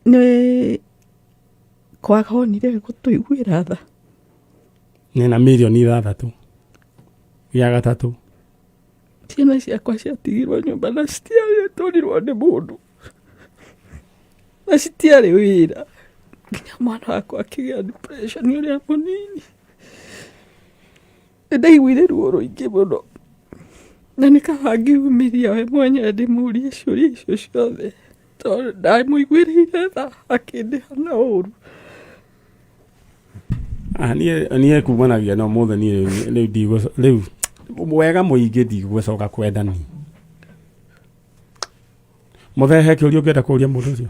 Nĩ kwahonire gũtũiguĩra tha. Nĩ na mirioni 6. Gĩa gatatũ. Ciana ciakwa ciatigirwo nyũmba na citiarĩ tũrirwo nĩ mũndũ na citiarĩ wĩra, nginya mwana wakwa akĩgĩa depression ũrĩa mũnini. Nĩ ndaiguire ruo rũingĩ mũno na nĩ kaba ngĩumĩria we mwenyewe ndĩmũrie ciũria icio ciothe, tondũ ndamũiguĩrĩire tha akĩndĩha na ũru. Ah, niĩ kumanagia na ũmũthĩ niĩ rĩu rĩu wega mũingĩ ndigũcoka kwenda ni mũthehe. Kĩũria ũngĩenda kũria mũndũ ũcio?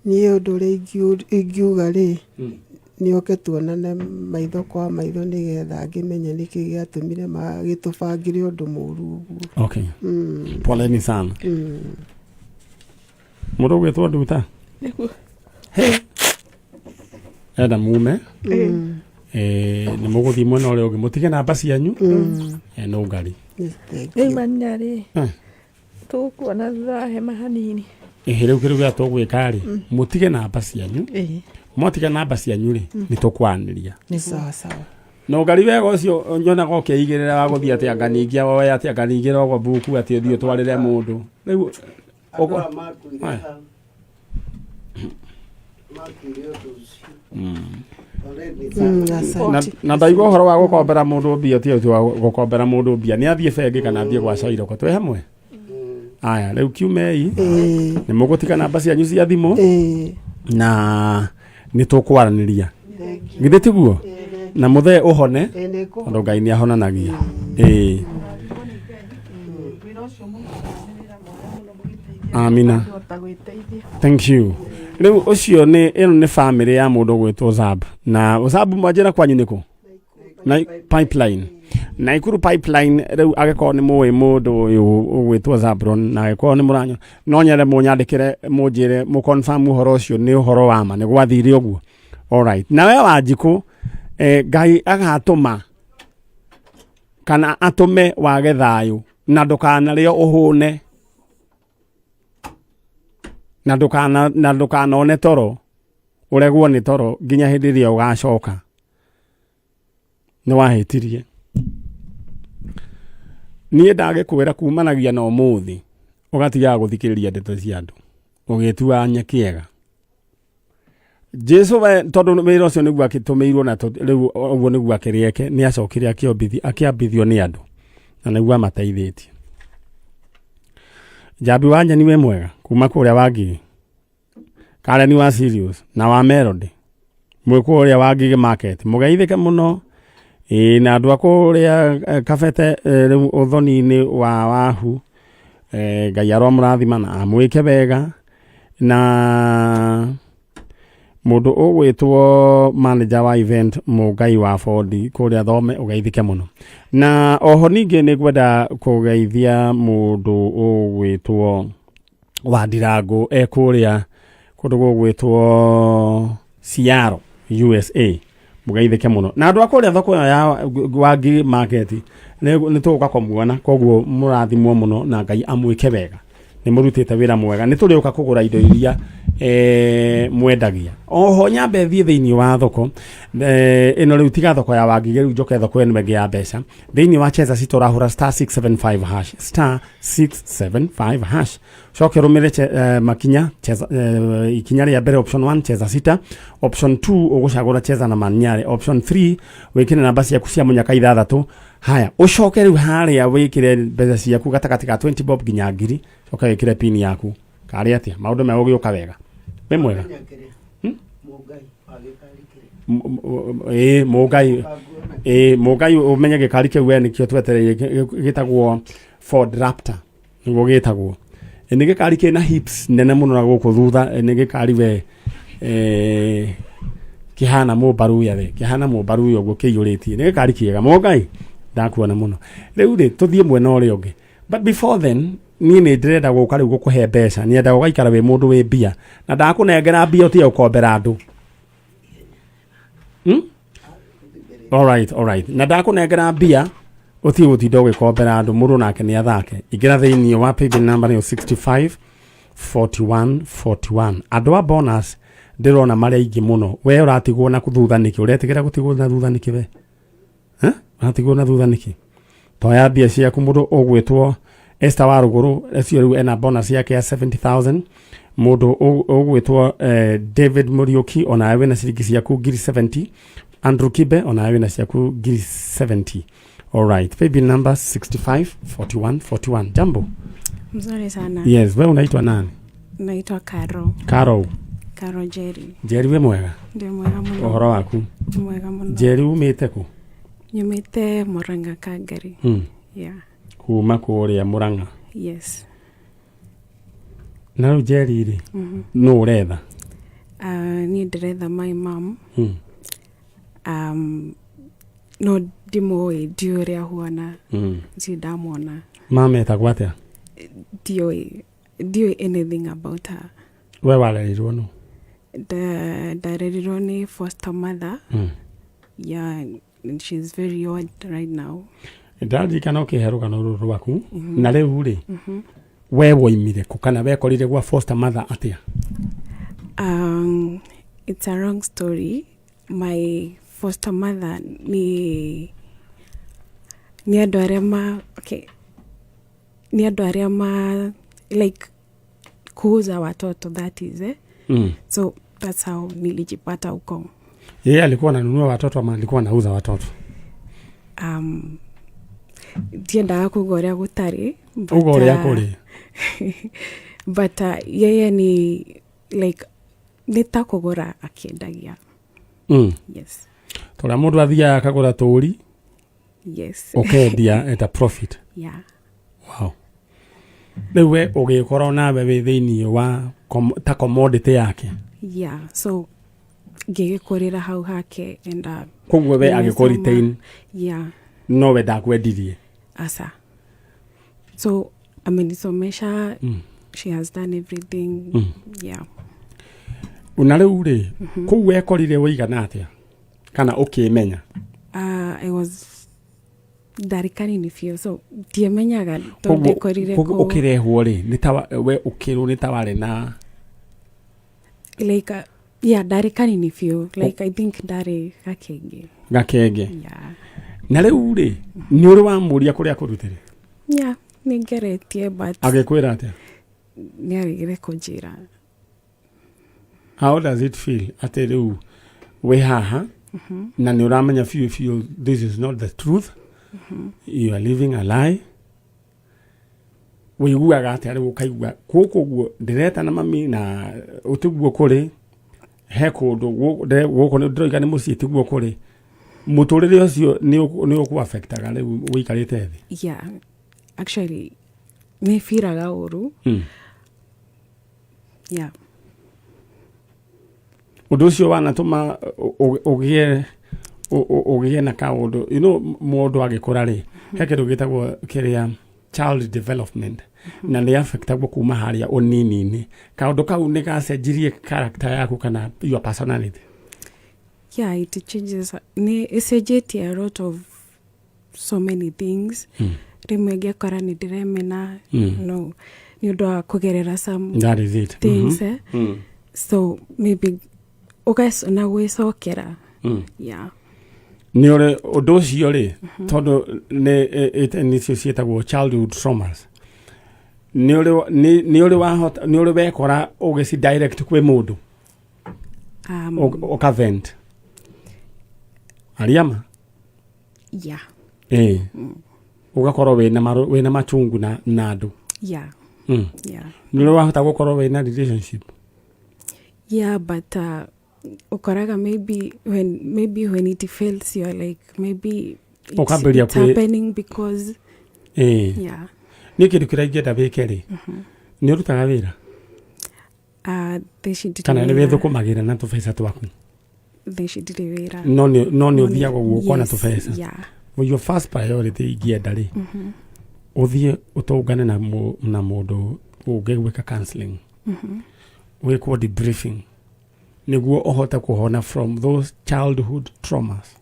Niĩ ũndũ ũrĩa ingiuga rĩ, nĩ oke tuonane maitho kwa maitho nĩgetha ngĩmenye nĩkĩ gĩatũmire magĩtũbangĩre ũndũ mũru ũguo. Okay. Poleni sana. Mũndũ ũgwĩtwo Nduta. Nĩguo. Enda mume nĩ mũgũthiĩ mwena ũrĩa ũngĩ, mũtige namba cianyu. No ngari. Yes, thank Rĩu you. manya rĩ, tũkuona thutha wa hema hanini. Ĩhĩ, rĩu kĩrĩa gĩa tũgwĩka rĩ, mũtige namba cianyu. Mwatiga namba cianyu rĩ, nĩ tũkwanĩria. Sawa sawa. No ngari wega ũcio nyonaga ũkĩigĩrĩra wa gũthiĩ atĩ anga ningĩ woe atĩ anga ningĩ rogo mbuku atĩ ũthiĩ ũtwarĩre mũndũ rĩu Andũ aya makuire Aya. hau. Makuire ũndũ ũcio. Poleni sana. Asante. Na ndaigua ũhoro wa gũkombera mũndũ mbia, ti ũti wa gũkombera mũndũ mbia, nĩ athiĩ bengi kana athiĩ gwa Cairoko twĩ hamwe. Aya, rĩu kiumei nĩ mũgũtiga namba cianyu cia thimũ na nĩ tũkwaranĩria, githĩ tiguo? Na mũthee ũhone, tondũ Ngai nĩ ahonanagia. Ĩĩ, amina. Hota gwĩteithia. Thank you. Rĩu ũcio nĩ ĩno nĩ famĩlĩ ya mũndũ ũgwĩtwo Zab na Zab. Mwanjĩra kwanyu nĩkũ? Na Pipeline, Naikuru Pipeline. Rĩu angĩkorwo nĩ mũĩ mũndũ ũyũ ũgwĩtwo Zabron na angĩkorwo nĩ mũranyo, no nyende mũnyandĩkĩre mũnjĩre mũconfirm ũhoro ũcio nĩ ũhoro wa ma, nĩ gwathire ũguo. Alright. Na we Wanjikũ, Ngai agatũma kana atũme wage thayũ na ndũkanarĩo ũhũne na ndũkana na ndũkanone toro, ũregwo nĩ toro nginya hĩndĩ ĩrĩa ũgacoka. Nĩ wahĩtirie. Niĩ ndagĩkwĩra kumanagia na ũmũthĩ ũgatigaga gũthikĩrĩria ndeto cia andũ ũgĩtua nyekĩega Jesu we, tondũ wĩra ũcio nĩguo akĩtũmĩirwo na rĩu ũguo nĩguo akĩrĩeke. Nĩ acokire akĩambithio nĩ andũ na nĩguo amateithĩtie. Njambi wa nyeni wĩ mwega kuma kũrĩa wa Ngigĩ, Karen wa Sirius na wa Melody mwĩ kũrĩa wa Ngigĩ Market, mũgeithĩke mũno. Ĩĩ, na andũ a kũrĩa Kabete, rĩu ũthoni-inĩ wa wahu, Ngai aromũrathima na amwĩke wega. Na mũndũ ũgwĩtwo manager wa event Mũngai wa Bondi kũrĩa Thome, ũgeithĩke mũno. Na oho ningĩ nĩ ngwenda kũgeithia mũndũ ũgwĩtwo Wandirangũ e kũrĩa kũndũ gũgwĩtwo Seattle, USA, mũgeithĩke mũno. Na andũ a kũrĩa thoko ĩyo ya Wangigĩ Market nĩ tũgũka kũmuona, koguo mũrathimwo mũno na Ngai amwĩke wega. Nĩ mũrutĩte wĩra mwega. Nĩ tũrĩũka kũgũra indo iria mwendagia. Oho nyambe thiĩ thĩinĩ wa thoko ĩno rĩu, tiga thoko ya Wangigĩ, rĩu njoke thoko ĩno ĩngĩ ya mbeca. Thĩinĩ wa Cheza City ũrahũra star 675 hash, star 675 hash, coke ũrũmĩrĩre makinya cheza, ikinya rĩa mbere option 1 cheza sita, option 2 ũgũcagũra cheza na Manyare, option 3 wĩkĩre namba ciaku cia mũnyaka ithathatũ. Haya, ũcoke rĩu harĩa wĩkĩre mbeca ciaku gatagatĩ ka 20 bob nginya ngiri, coke wĩkĩre pin yaku. Karĩ atĩa maũndũ megũgĩũka wega? Wĩ mwega? Ĩĩ, mũngai, ĩĩ, mũngai, ũmenye gĩkari kĩu we nĩkĩo twetereire, gĩtagwo Ford Raptor nĩguo gĩtagwo. Nĩ gĩkari kĩna hips nene mũno na gũkũ thutha. Nĩ gĩkari we kĩhana mũmbaruya, we kĩhana mũmbaruya ũguo kĩiyũrĩtie. Nĩ gĩkari kĩega. Mũngai, ndakuona mũno. Rĩu rĩ, tũthiĩ mwena ũrĩa ũngĩ, but before then niĩ nĩ ndĩrenda gũka rĩu gũkũhe mbeca. Nĩenda ũgaikara wĩ mũndũ wĩ mbia, na ndakũnengera mbia ũtige gũkombera andũ. Alright, alright. Na ndakũnengera mbia ũtige gũtinda ũgĩkombera andũ. Mũndũ nake nĩ athake. Ingĩra thĩinĩ wa paybill number nĩyo 65 41 41. Andũ a bonus ndĩrona marĩ aingĩ mũno. We ũratigwo na thutha nĩkĩ? Ũretigĩra gũtigwo na thutha nĩkĩ we? Eh? Ũratigwo na thutha nĩkĩ? Toya mbia ciaku. Mũndũ ũgwĩtwo Esther wa rũgũrũ ũcio rĩu ena bonus yake ya 70,000. Mũndũ ũgwĩtwo David Mũriũki, onawe wĩna ciringi ciaku ngiri 70. Andrew Kibe, onawe wĩna ciaku ngiri 70. Alright, paybill number 65 41 41. Jambo. Mzuri sana. Yes, wewe unaitwa nani? Naitwa Caro. Caro. Caro Njeri. Njeri, wĩ mwega? Ndi mwega mũno. Ũhoro waku? Ndi mwega mũno. Njeri, umĩte kũ? Nyumĩte Murang'a Kangari. Yeah. Kuma kũrĩa Mũrang'a? Yes. Na rĩu Njeri rĩ, nũ ũretha? Niĩ ndĩretha my mom. No ndimũĩ, ndiũĩ ũrĩa ahuana. Ndirĩ ndamwona. Mama etagwo atĩa? Ndiũĩ anything about her. We warerirwo nũ? Ndarerirwo nĩ foster mother. Yeah, and she's very old right now. Ndaririkana ũkĩhe rũgano rũrũ rwaku. Na rĩu rĩ, we woimire kũ kana wekorire gwa foster mother atĩa? It's a long story. My foster mother nĩ andũ arĩa ma, okay, nĩ andũ arĩa ma like kuuza watoto, that is, eh? So that's how nilijipata huko. Yeye alikuwa ananunua watoto ama alikuwa anauza watoto? Ndiendaga kuga ũrĩa gũtarĩ, but, Uga ũrĩa kũrĩ. But yeye ni like nĩ ta kũgũra akĩendagia. Yes. Tũrĩa mũndũ athiaga akagũra tũri, ũkendia at a profit. Yeah. Wow. Rĩu we ũgĩkorwo nawe wĩ thĩinĩ wa ta commodity yake. Yeah, so ngĩgĩkũrĩra hau hake and Koguo we nimesoma. Agĩkũ Yeah. No we ndakwendirie? Asa, so amenisomesha. She has done everything. Yeah. Na rĩu rĩ, kũu wekorire wĩigana atĩa kana ũkĩmenya? I was ndarĩ kanini biũ, so ndiamenyaga tondũ ndekorire Koguo ũkĩrehwo rĩ, nĩ ta we ũkĩrwo nĩ ta warĩ na Like yeah, ndarĩ kanini biũ, like I think ndarĩ gakenge. Gakenge. Yeah. Na rĩu rĩ, nĩ ũrĩ wamũria kũrĩa kũrutĩre? Yeah, nĩ ngeretie, but Agĩkwĩra atĩa? Nĩ aregire kũnjĩra. How does it feel atĩ rĩu wĩ haha na nĩ ũramenya biũ biũ this is not the truth, you are living a lie? Wĩiguaga atĩa rĩu ũkaigua gũkũ ũguo ndĩretana mami na ũtiguo kũrĩ he kũndũ gũkũ nĩ ndĩroiga nĩ mũciĩ, tiguo kũrĩ mũtũrĩre ũcio nĩ ũkũ-affectaga rĩu ũikarĩte thĩ? Yeah, actually nĩ biraga ũru. Yeah. Ũndũ ũcio wanatũma ũgĩe na kaũndũ, mũndũ agĩkũra rĩ, he kĩndũ gĩtagwo kĩrĩa child development, na nĩ affectagwo kuma harĩa ũnini-inĩ. Kaũndũ kau nĩ gacenjirie character yaku kana your personality? Yeah, it changes, nĩ ĩcenjetie a lot of so many things. Rĩmwe ngĩkora nĩ ndĩremena. No. Nĩ ũndũ wa kũgerera some That is it. things, eh? Mm. So maybe na gwĩcokera. Mm. Yeah. Nĩ ũrĩ ũndũ ũcio rĩ, tondũ nĩ nĩcio ciĩtagwo childhood traumas. Nĩ ũrĩ nĩ ũrĩ wahota, nĩ ũrĩ wekora ũgĩci direct kwĩ mũndũ? Ũka vent ariama? Yeah. Ĩĩ, ũgakorwo wĩna wĩna machungu na andũ. Yeah. Yeah. Nĩ ũrĩ wahota gũkorwo wĩna relationship? Yeah, but ukoraga maybe when it fails, you're like, maybe Ũkambĩrĩria it's happening because yeah. Nĩ kĩndũ kĩrĩa ingĩenda wĩke rĩ, nĩ ũrutaga wĩra? Thaa ici ndirĩ Kana nĩ wĩra. wĩthũkũmagĩra na tũbeca twaku? Thaa ici ndirĩ wĩra. No nĩ ũthiaga ũguo ũkona Yes, tũbeca? Yeah. Well, your first priority ingĩenda rĩ, ũthiĩ ũtũngane na mũndũ ũngĩgwĩka counseling, wĩkwo debriefing nĩguo ũhote kũhona from those childhood traumas,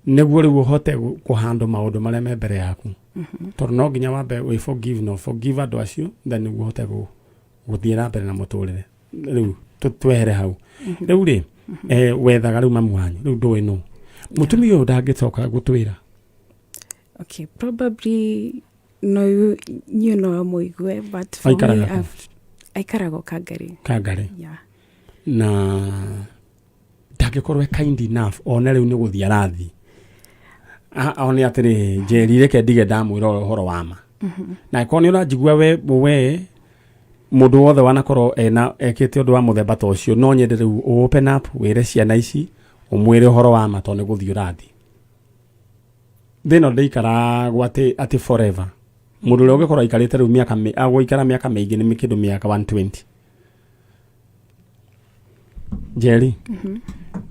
nĩguo rĩu ũhote kũhandle maũndũ marĩa me mbere yaku, tondũ no nginya wambe wĩ forgive, no forgive andũ acio, then nĩguo ũhote gũthiĩ na mbere na mũtũrĩre. Rĩu twehere hau. Rĩu rĩ, wethaga rĩu mamu wanyu, rĩu ndũĩ nũ mũtumia ũyũ ndangĩcoka gũtwĩra. Okay, probably no you no mũigue, but for me Aikaraga kũ? Aikaraga o Kangari. Kangari? Yeah. Na ndangĩkorwo e kind enough one rĩu nĩ gũthiĩ arathiĩ one atĩrĩ, njeri reke ndige ndamwĩra ũhoro wa ma, na angĩkorwo nĩ ũranjigua we mũndũ wothe wanakorwo ena ekĩte ũndũ wa mũthemba ta ũcio, no nyende rĩu ũ open up, wĩre ciana ici, ũmwĩre ũhoro wa ma, tondũ nĩ gũthiĩ ũrathiĩ. Thĩ ĩno ndĩikaragwo atĩ forever. Mũndũ ũrĩa ũngĩkorwo aikarĩte rĩu mĩaka agũikara mĩaka mĩingĩ nĩ kĩndũ mĩaka 120. Njeri,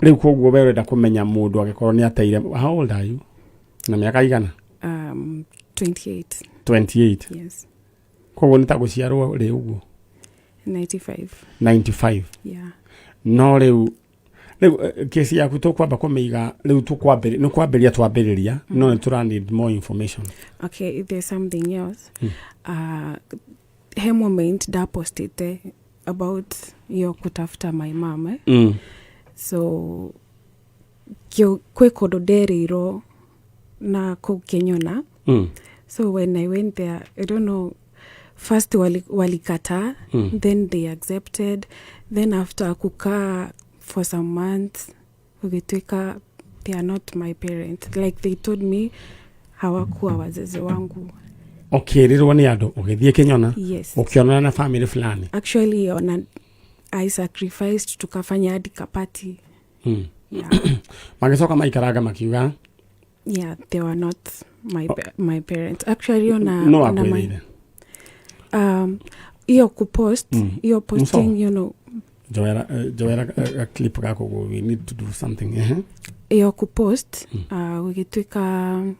rĩu koguo we ũrenda kũmenya mũndũ angĩkorwo nĩ ateire. How old are you, na mĩaka igana? 28. 28? Yes. Koguo nĩ ta gũciarwo rĩ ũguo? 95. 95? Yeah. No rĩu kesi yaku tũkwamba kũmĩiga rĩu, tũkwambĩrĩria, nĩ kwambĩrĩria twambĩrĩria, no nĩ tũra need more information. Okay, there's something else. He moment ndapostite about hiyo kutafuta my mom, eh? So kwĩ kũndũ nderĩirwo na kũu Kĩnyona. So when I went there, I don't know, first walikataa, then they accepted, then after kukaa for some months ugituika they are not my parents. Like, they told me hawakuwa wazazi wangu. Ũkĩrĩrwo nĩ andũ ũgĩthiĩ Kĩnyona? Yes. Ũkĩonana na family fulani? Actually, ona I sacrificed, tukafanya hadi kaparty. Yeah. Magĩcoka maikaranga makiuga? Yeah, they were not my parents actually, ona No ona my, akwĩrĩire? Hiyo kupost, hiyo posting, Muso. Njoera njoera clip gako ũguo, we need to do something. Hiyo kupost, gũgĩtuĩka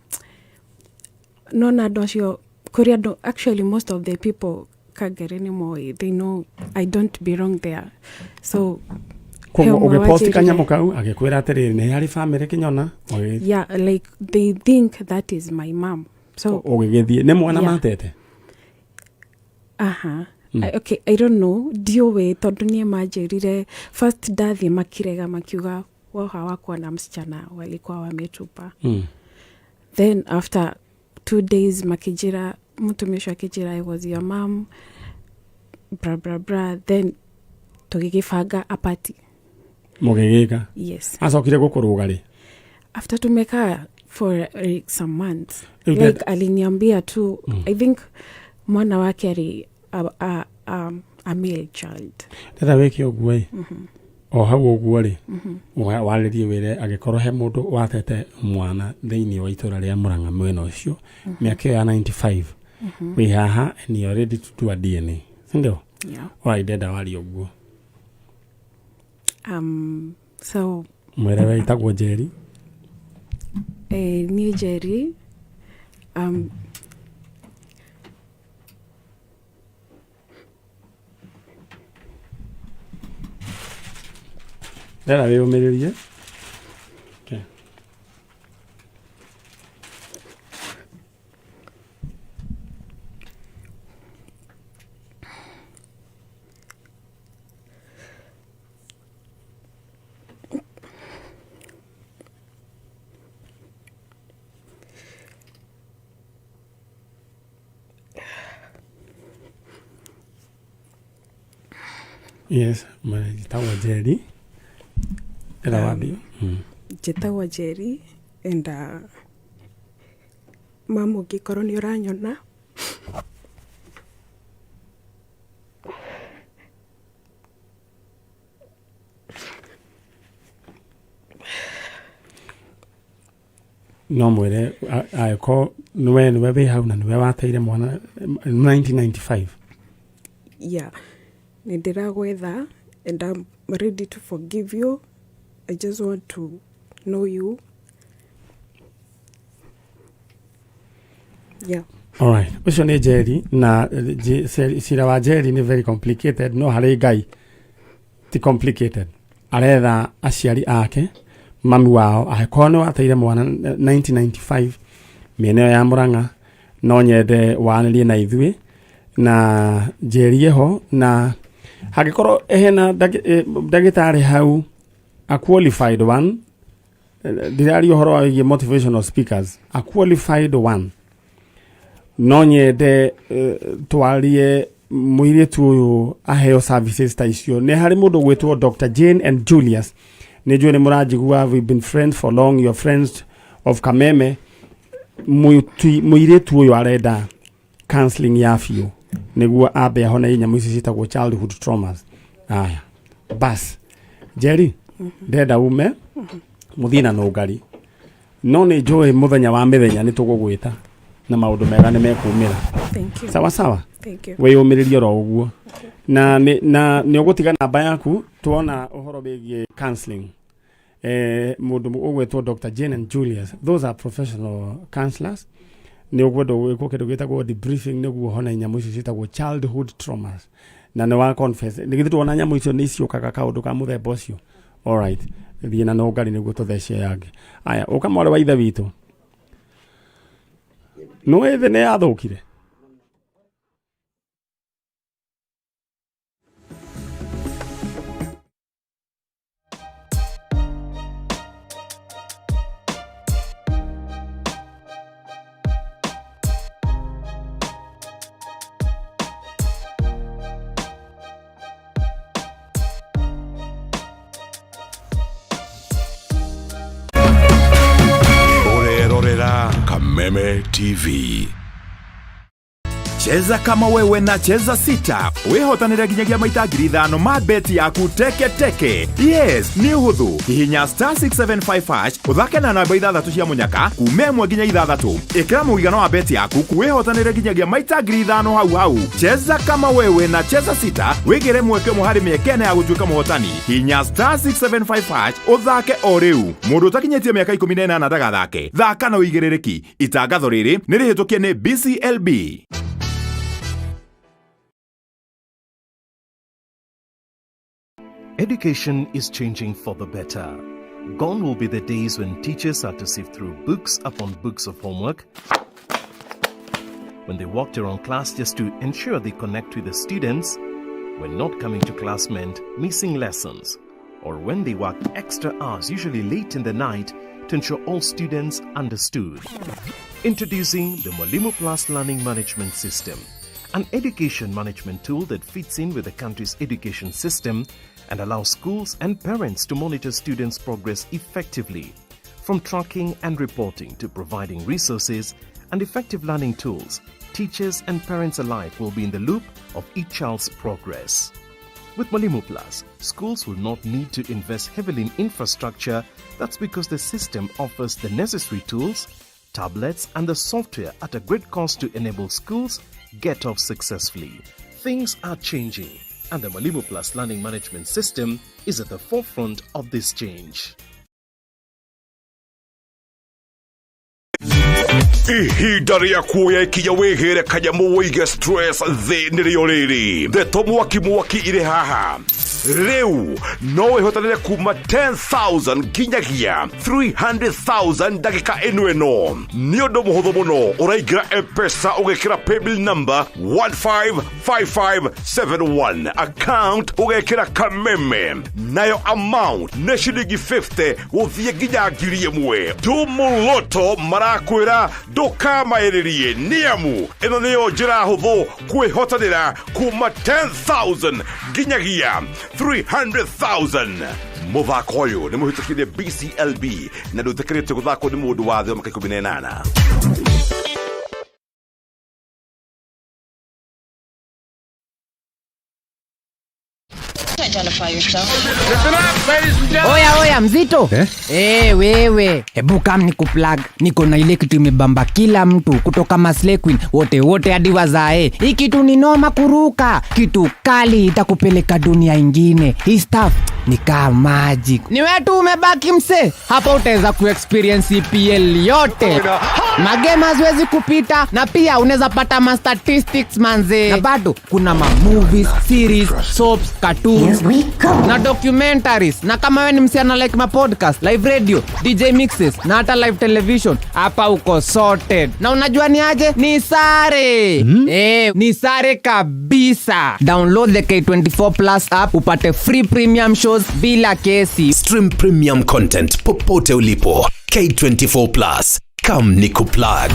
nona andũ acio, kũrĩ andũ, actually most of the people Kangari nĩ moĩ, they know I don't belong there, so Koguo he ũmwe ũgĩpost wanjĩrire- kanyamũ kau, agĩkwĩra atĩrĩrĩ, nĩ harĩ family Kĩnyona Yeah, like, they think that is my mom, so ũgĩgĩthiĩ nĩ mwana matete? Aha. Okay, I don't know, ndiũĩ, tondũ niĩ manjĩrire first ndathiĩ makirega, makiuga wao hawakuwa na msichana, walikuwa wametupa. Then after 2 days makijira, mũtumia ũcio akĩnjĩra I was your mom, bra bra bra, then tũgĩgĩbanga a party. Mũgĩgĩka? Yes. Acokire gũkũrũga rĩ? After tumekaa for some months. Rĩu like, aliniambia tu, I think mwana wake ari a male child. Ndĩrenda wĩke ũguo ĩ, o hau ũguo rĩ, warĩrie wĩre angĩkorwo he mũndũ watete mwana thĩinĩ wa itũra rĩa Mũrang'a mwena ũcio mĩaka ĩyo ya 95, wĩ haha and you are ready to do a DNA, sindio? Yeah. Alright, ndenda warie ũguo. So Mwĩre we ĩtagwo Njeri. Niĩ Njeri, Ndĩrenda wĩyũmĩrĩrie. Okay. Yes, njĩtagwo Njeri. Ĩra wambie. Njĩtagwo Njeri and mama ũngĩkorwo nĩ ũranyona No mwĩre angĩkorwo nĩwe nĩwe wĩ hau na nĩwe wateire mwana 1995. Yeah, nĩ ndĩragwetha and I'm ready to forgive you. I just want to know you. Yeah. Alright. Ũcio nĩ Njeri na cira wa Njeri nĩ very complicated no harĩ Ngai ti complicated. Aretha aciari ake mami wao angĩkorwo nĩ wateire mwana 1995 mĩena ĩyo ya Mũrang'a no nyende wanĩrie na ithuĩ na Njeri ĩho na hangĩkorwo hena ndagĩtarĩ hau a qualified one, ndĩraria ũhoro wa wĩgiĩ motivational speakers, a qualified one, no nyende twarie mũirĩtu ũyũ aheo services ta icio. Nĩ harĩ mũndũ ũgwĩtwo Dr. Jane and Julius, nĩ njũĩ nĩ mũranjigua, we've been friends for long, your friends of Kameme. Mũirĩtu ũyũ arenda counseling ya biũ nĩguo ambe ahone nyamũ ici ciĩtagwo childhood traumas. Aya bas, Njeri, ndenda ume mũthiĩ na nũngari, no nĩ njũĩ mũthenya wa mĩthenya nĩ tũgũgwĩta na maũndũ mega nĩ mekumĩra. Thank you. Sawa sawa. Thank you. Wĩyũmĩrĩrie oro ũguo na nĩ ũgũtiga namba yaku tuona ũhoro wĩgiĩ counseling. Mũndũ ũgwĩtwo Dr. Jane and Julius, those are professional counselors. Nĩ ũkwenda gwĩkwo kĩndũ gĩtagwo debriefing nĩguo ũhone nyamũ icio ciĩtagwo childhood traumas, na nĩ wa confess nĩ githĩ tuona nyamũ icio nĩ ciũkaga kaũndũ ka mũthemba ũcio. Alright, thiĩ na nũngari nĩguo tũthece yangĩ. Aya, ũka mwarĩ wa ithe witũ, nĩ thĩ nĩ yathũkire. Ũrerorera Kameme TV. Cheza kama wewe na Cheza Sita wihotanire nginyagia maita 5,000 ma beti yaku teke teke. Yes, nĩ ũhũthũ. Hihinya star 675 hash ũthake na namba 6 cia mũnyaka kuma 1 nginya 6. Ĩkĩra mũigana wa beti yaku wihotanire nginyagia maita 5,000 hau hau. Cheza kama wewe na Cheza Sita wĩgĩre mweke ũmwe harĩ mĩeke ĩna ya gũtuĩka mũhotani. Hihinya star 675 hash ũthake o rĩu. Mũndũ ũtakinyĩtie mĩaka 18 ndagathake. Thaka na ũigĩrĩrĩki. Itangatho rĩrĩ nĩ rĩhĩtũkie nĩ BCLB. Education is changing for the better. Gone will be the days when teachers had to sift through books upon books of homework, when they walked around class just to ensure they connect with the students, when not coming to class meant missing lessons, or when they worked extra hours, usually late in the night, to ensure all students understood. Introducing the Mwalimu Plus Learning Management System, an education management tool that fits in with the country's education system and allows schools and parents to monitor students' progress effectively. From tracking and reporting to providing resources and effective learning tools, teachers and parents alike will be in the loop of each child's progress. With Mwalimu Plus, schools will not need to invest heavily in infrastructure. That's because the system offers the necessary tools, tablets, and the software at a great cost to enable schools get off successfully. Things are changing, and the Mwalimu Plus Learning Management System is at the forefront of this change. Ihinda rĩa kuoya ikinya wĩgĩre kanyamũ wĩige stress thĩ nĩrĩo rĩrĩ. Ndeto mwaki mwaki irĩ haha. Rĩu no wĩhotanĩre kuma 10,000 nginyagia 300,000 ndagĩka ĩno ĩno. Nĩ ũndũ mũhũthũ mũno, ũraingĩra M-Pesa ũgekĩra paybill number 155571, account ũgekĩra Kameme, nayo amount nĩ ciringi 50 gũthiĩ nginya 1,000. Tumuloto marakwĩra ndũkamaĩrĩrie, nĩamu ĩno nĩyo njĩra hũthũ kwĩhotanĩra kuma 10,000 nginyagia 300,000. Mũthako ũyũ nĩ mũhĩtũkĩrie BCLB na ndũtĩkĩrĩtio gũthakwo nĩ mũndũ wa thĩ wa mĩaka 18. Oya oya mzito eh? Eh, wewe hebu kam ni kuplug, niko na ile kitu imebamba kila mtu kutoka Maslay Queen wote wote hadi wazae. Hii kitu ni noma kuruka, kitu kali itakupeleka dunia ingine. Hii stuff ni kama magic. Ni wewe tu umebaki mse, hapa utaweza kuexperience EPL yote, magame haziwezi kupita, na pia unaweza pata ma statistics manze, na bado kuna ma movies, series, soaps, cartoons na documentaries. Na kama wewe ni msichana like ma podcast, live radio, DJ mixes na hata live television, hapa uko sorted. Na unajua ni aje? Ni sare. Eh, ni sare kabisa. Download the K24 Plus app upate free premium shows bila kesi. Stream premium content popote ulipo. K24 Plus. Come nikuplug.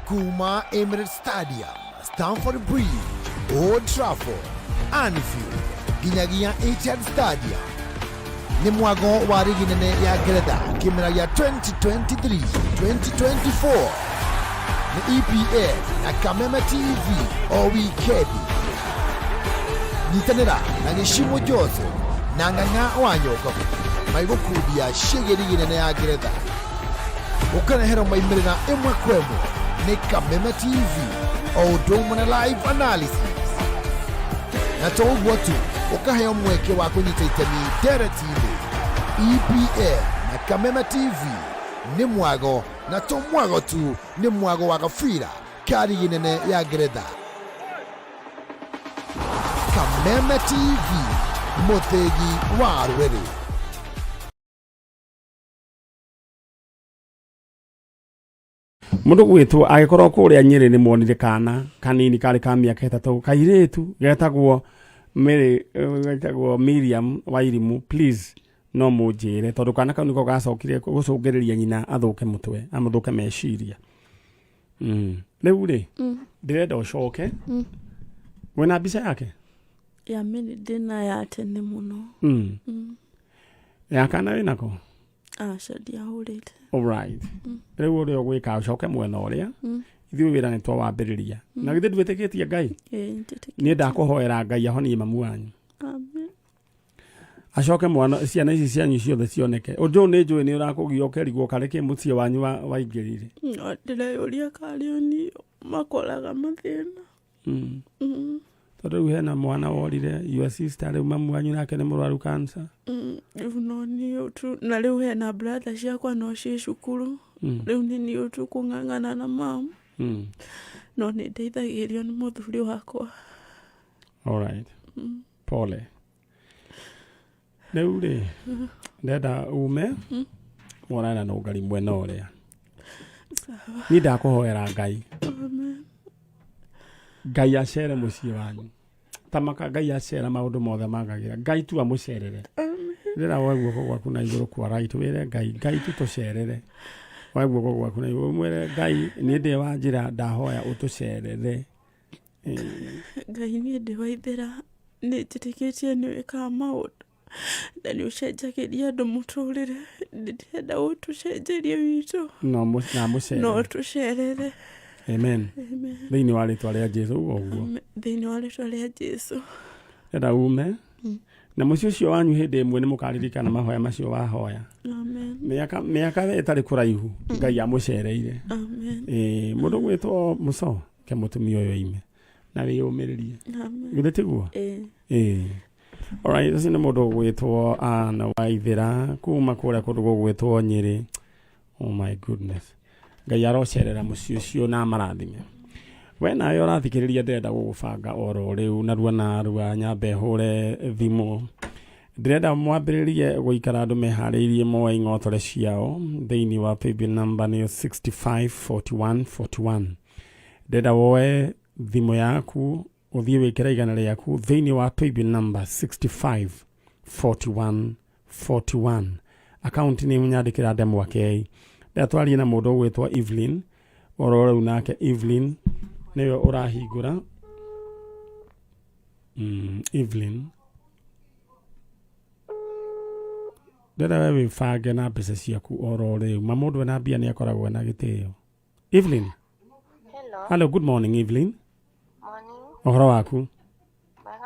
Kuma Emirates Stadium, Stamford Bridge, Old Trafford, Anfield nginyagia Etihad Stadium nĩ mwago wa rigi nene ya Ngeretha kĩmera gĩa 2023-2024 nĩ EPL na Kameme TV o wikendi. Nyitanĩra na Gĩcimo Joseph na Ng'ang'a wa Nyokabu magĩgũkundia ciĩgiĩ rigi nene ya Ngeretha, ũkareherwo maimĩrĩra ĩmwe kwa ĩmwe nĩ Kameme TV o ũndũ ũmwe na live analysis, na to ũguo tu, ũkaheo mweke wa kũnyita itemi ndereti-inĩ. EPL na Kameme TV nĩ mwago, na to mwago tu, nĩ mwago wa gabira ka rigi nene ya Ngeretha. Kameme TV, mũthĩgi wa rũrĩrĩ. Mundu gwitwo agikorwo kuria Nyeri ni mwonire kana kanini kari ka miaka 3 kairitu getagwo Mary, getagwo Miriam Wairimu, please no munjire tondu kana kau niko gacokire gucungiriria nyina athuke mutwe amuthuke meciria. Riu ri ndirenda ucoke wena mbica yake ya mimi ndina ya tene muno. Ya kana winako? Aca ndiahũrĩte. Alright. Rĩu ũrĩa ũgwĩka ũcoke mwena ũrĩa ithuĩ wĩra nĩ twawambĩrĩria na githĩ ndwĩtĩkĩtie Ngai? Ĩĩ, nĩtĩkĩtie. Niĩ ndakũhoera Ngai ahonie mamu wanyu. Amen. Acoke mwana ciana ici cianyu ciothe cioneke. Ũndũ ũyũ nĩ njũĩ nĩ ũrakũgia ũkerigwo karĩ kĩ mũciĩ wanyu waingĩrire. No ndĩreyũria karĩ o niĩ makoraga mathĩna. Tondũ rĩu hena mwana worire, your sister, rĩu mamu wanyu nake nĩ mũrwaru cancer. Rĩu no niĩ tu, na rĩu hena brother ciakwa no ciĩ cukuru. Rĩu nĩ niĩ tu kũng'ang'ana na mamu. No nĩ ndeithagĩrĩrio nĩ mũthuri wakwa. Alright. Pole. Rĩu rĩ, ndenda ume wonane na nũngari mwena ũrĩa. Sawa. Niĩ ndakũhoera Ngai. Amen. Ngai acere mũciĩ wanyu. Tamaka Ngai acera maũndũ mothe mangagĩra. Ngai tu amũcerere. Rĩra woe guoko gwaku na igũrũ kwa right wĩre Ngai, Ngai tu tũcerere. Woe guoko gwaku na igũrũ mwĩre Ngai, niĩ ndĩ wa njĩra ndahoya ũtũcerere. Ngai niĩ ndĩ waithĩra, nĩ njĩtĩkĩtie nĩ wĩkaga maũndũ na nĩ ũcenjagĩria andũ mũtũrĩre. Ndĩrenda ũtũcenjerie witũ. No na mũcerere. No tũcerere. Amen. Amen. Thĩinĩ wa rĩtwa rĩa Jesu ũguo ũguo. Amen. Thĩinĩ wa rĩtwa rĩa Jesu. Ndĩrenda ume na mũciĩ ũcio wanyu hĩndĩ ĩmwe nĩ mũkaririkana mahoya macio wahoya. Amen. Mĩaka ĩtarĩ kũraihu Ngai amũcereire. Amen. Mũndũ gwĩtwo Mũco ke mũtumia ũyũ aime na wĩyũmĩrĩrie. Amen. Githĩ tiguo? Ĩĩ. Ĩĩ. Alright, ũcio nĩ mũndũ ũgwĩtwo Anna Waithĩra kuma kũrĩa kũndũ gũgwĩtwo Nyĩrĩ. Oh my goodness. Ngai arocerera mũciĩ ũcio na amarathime. We nawe ũrathikĩrĩria ndĩrenda gũgũbanga oro rĩu narua narua nyambe hũre thimũ. Ndĩrenda mwambĩrĩrie gũikara andũ meharĩirie moe ing'otore ciao thĩinĩ wa paybill number nĩyo 654141. Ndĩrenda woe thimũ yaku ũthiĩ wĩkĩre igana rĩaku thĩinĩ wa paybill number 654141. Account name nyandĩkĩra Ndemwa K. Ndĩrenda twarie na mũndũ ũgwĩtwo Evelyn oro rĩu nake Evelyn nĩwe ũrahingũra. Evelyn ndĩrenda we wĩbange na mbeca ciaku oro rĩu ma mũndũ ena mbia nĩ akoragwo na gĩtĩo. Evelyn. Hello. Hello, good morning Evelyn. Morning. Ũhoro waku? Mwega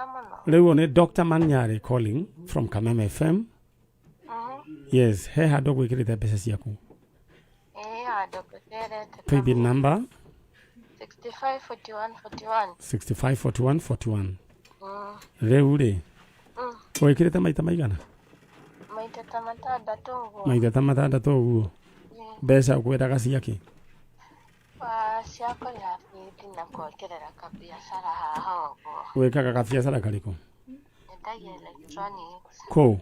mũno. Rĩu nĩ Dr. Manyari calling from Kameme FM. Yes, he handũ gwĩkĩrĩte mbeca ciaku. Ĩĩ handũ ngũcerete. Paybill number 65 41 41. 654141. Rĩu rĩ, wĩkĩrĩte maita maigana? Maita ta matandatũ ũguo. Maita ta matandatũ ũguo. Mbeca ũkwendaga ciakĩ? Wa cia kũrĩha bithi na kuongerera kabiacara haha ũguo. Wĩkaga kabiacara karĩkũ? Nyendagia electronics Kũ?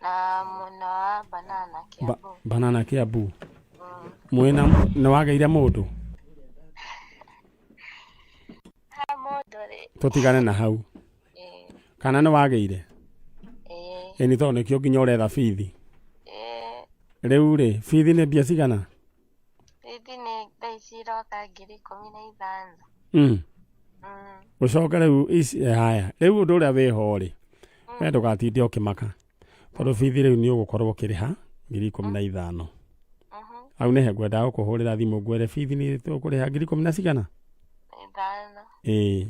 na mwena wa banana Kiambu. Banana Kiambu. Mwĩna nĩ wagĩire mũndũ? Ha mũndũ rĩ. Tũtigane na hau. Kana nĩ wagĩire? Ĩĩ nĩ tondũ nĩkĩo nginya ũretha bithi. Rĩu rĩ, bithi nĩ mbia cigana? Bithi nĩ thaa ici iroka 15,000. Ũcoke rĩu ici haya, rĩu ũndũ ũrĩa wĩho rĩ, we ndũgatinde ũkĩmaka tondũ bithi rĩu nĩ ũgũkorwo ũkĩrĩha 15,000. Hau nĩhe ngwendaga gũkũhũrĩra thimũ ngwĩre bithi nĩ tũkũrĩha ngiri ikũmi na cigana? Ithano. Ĩĩ.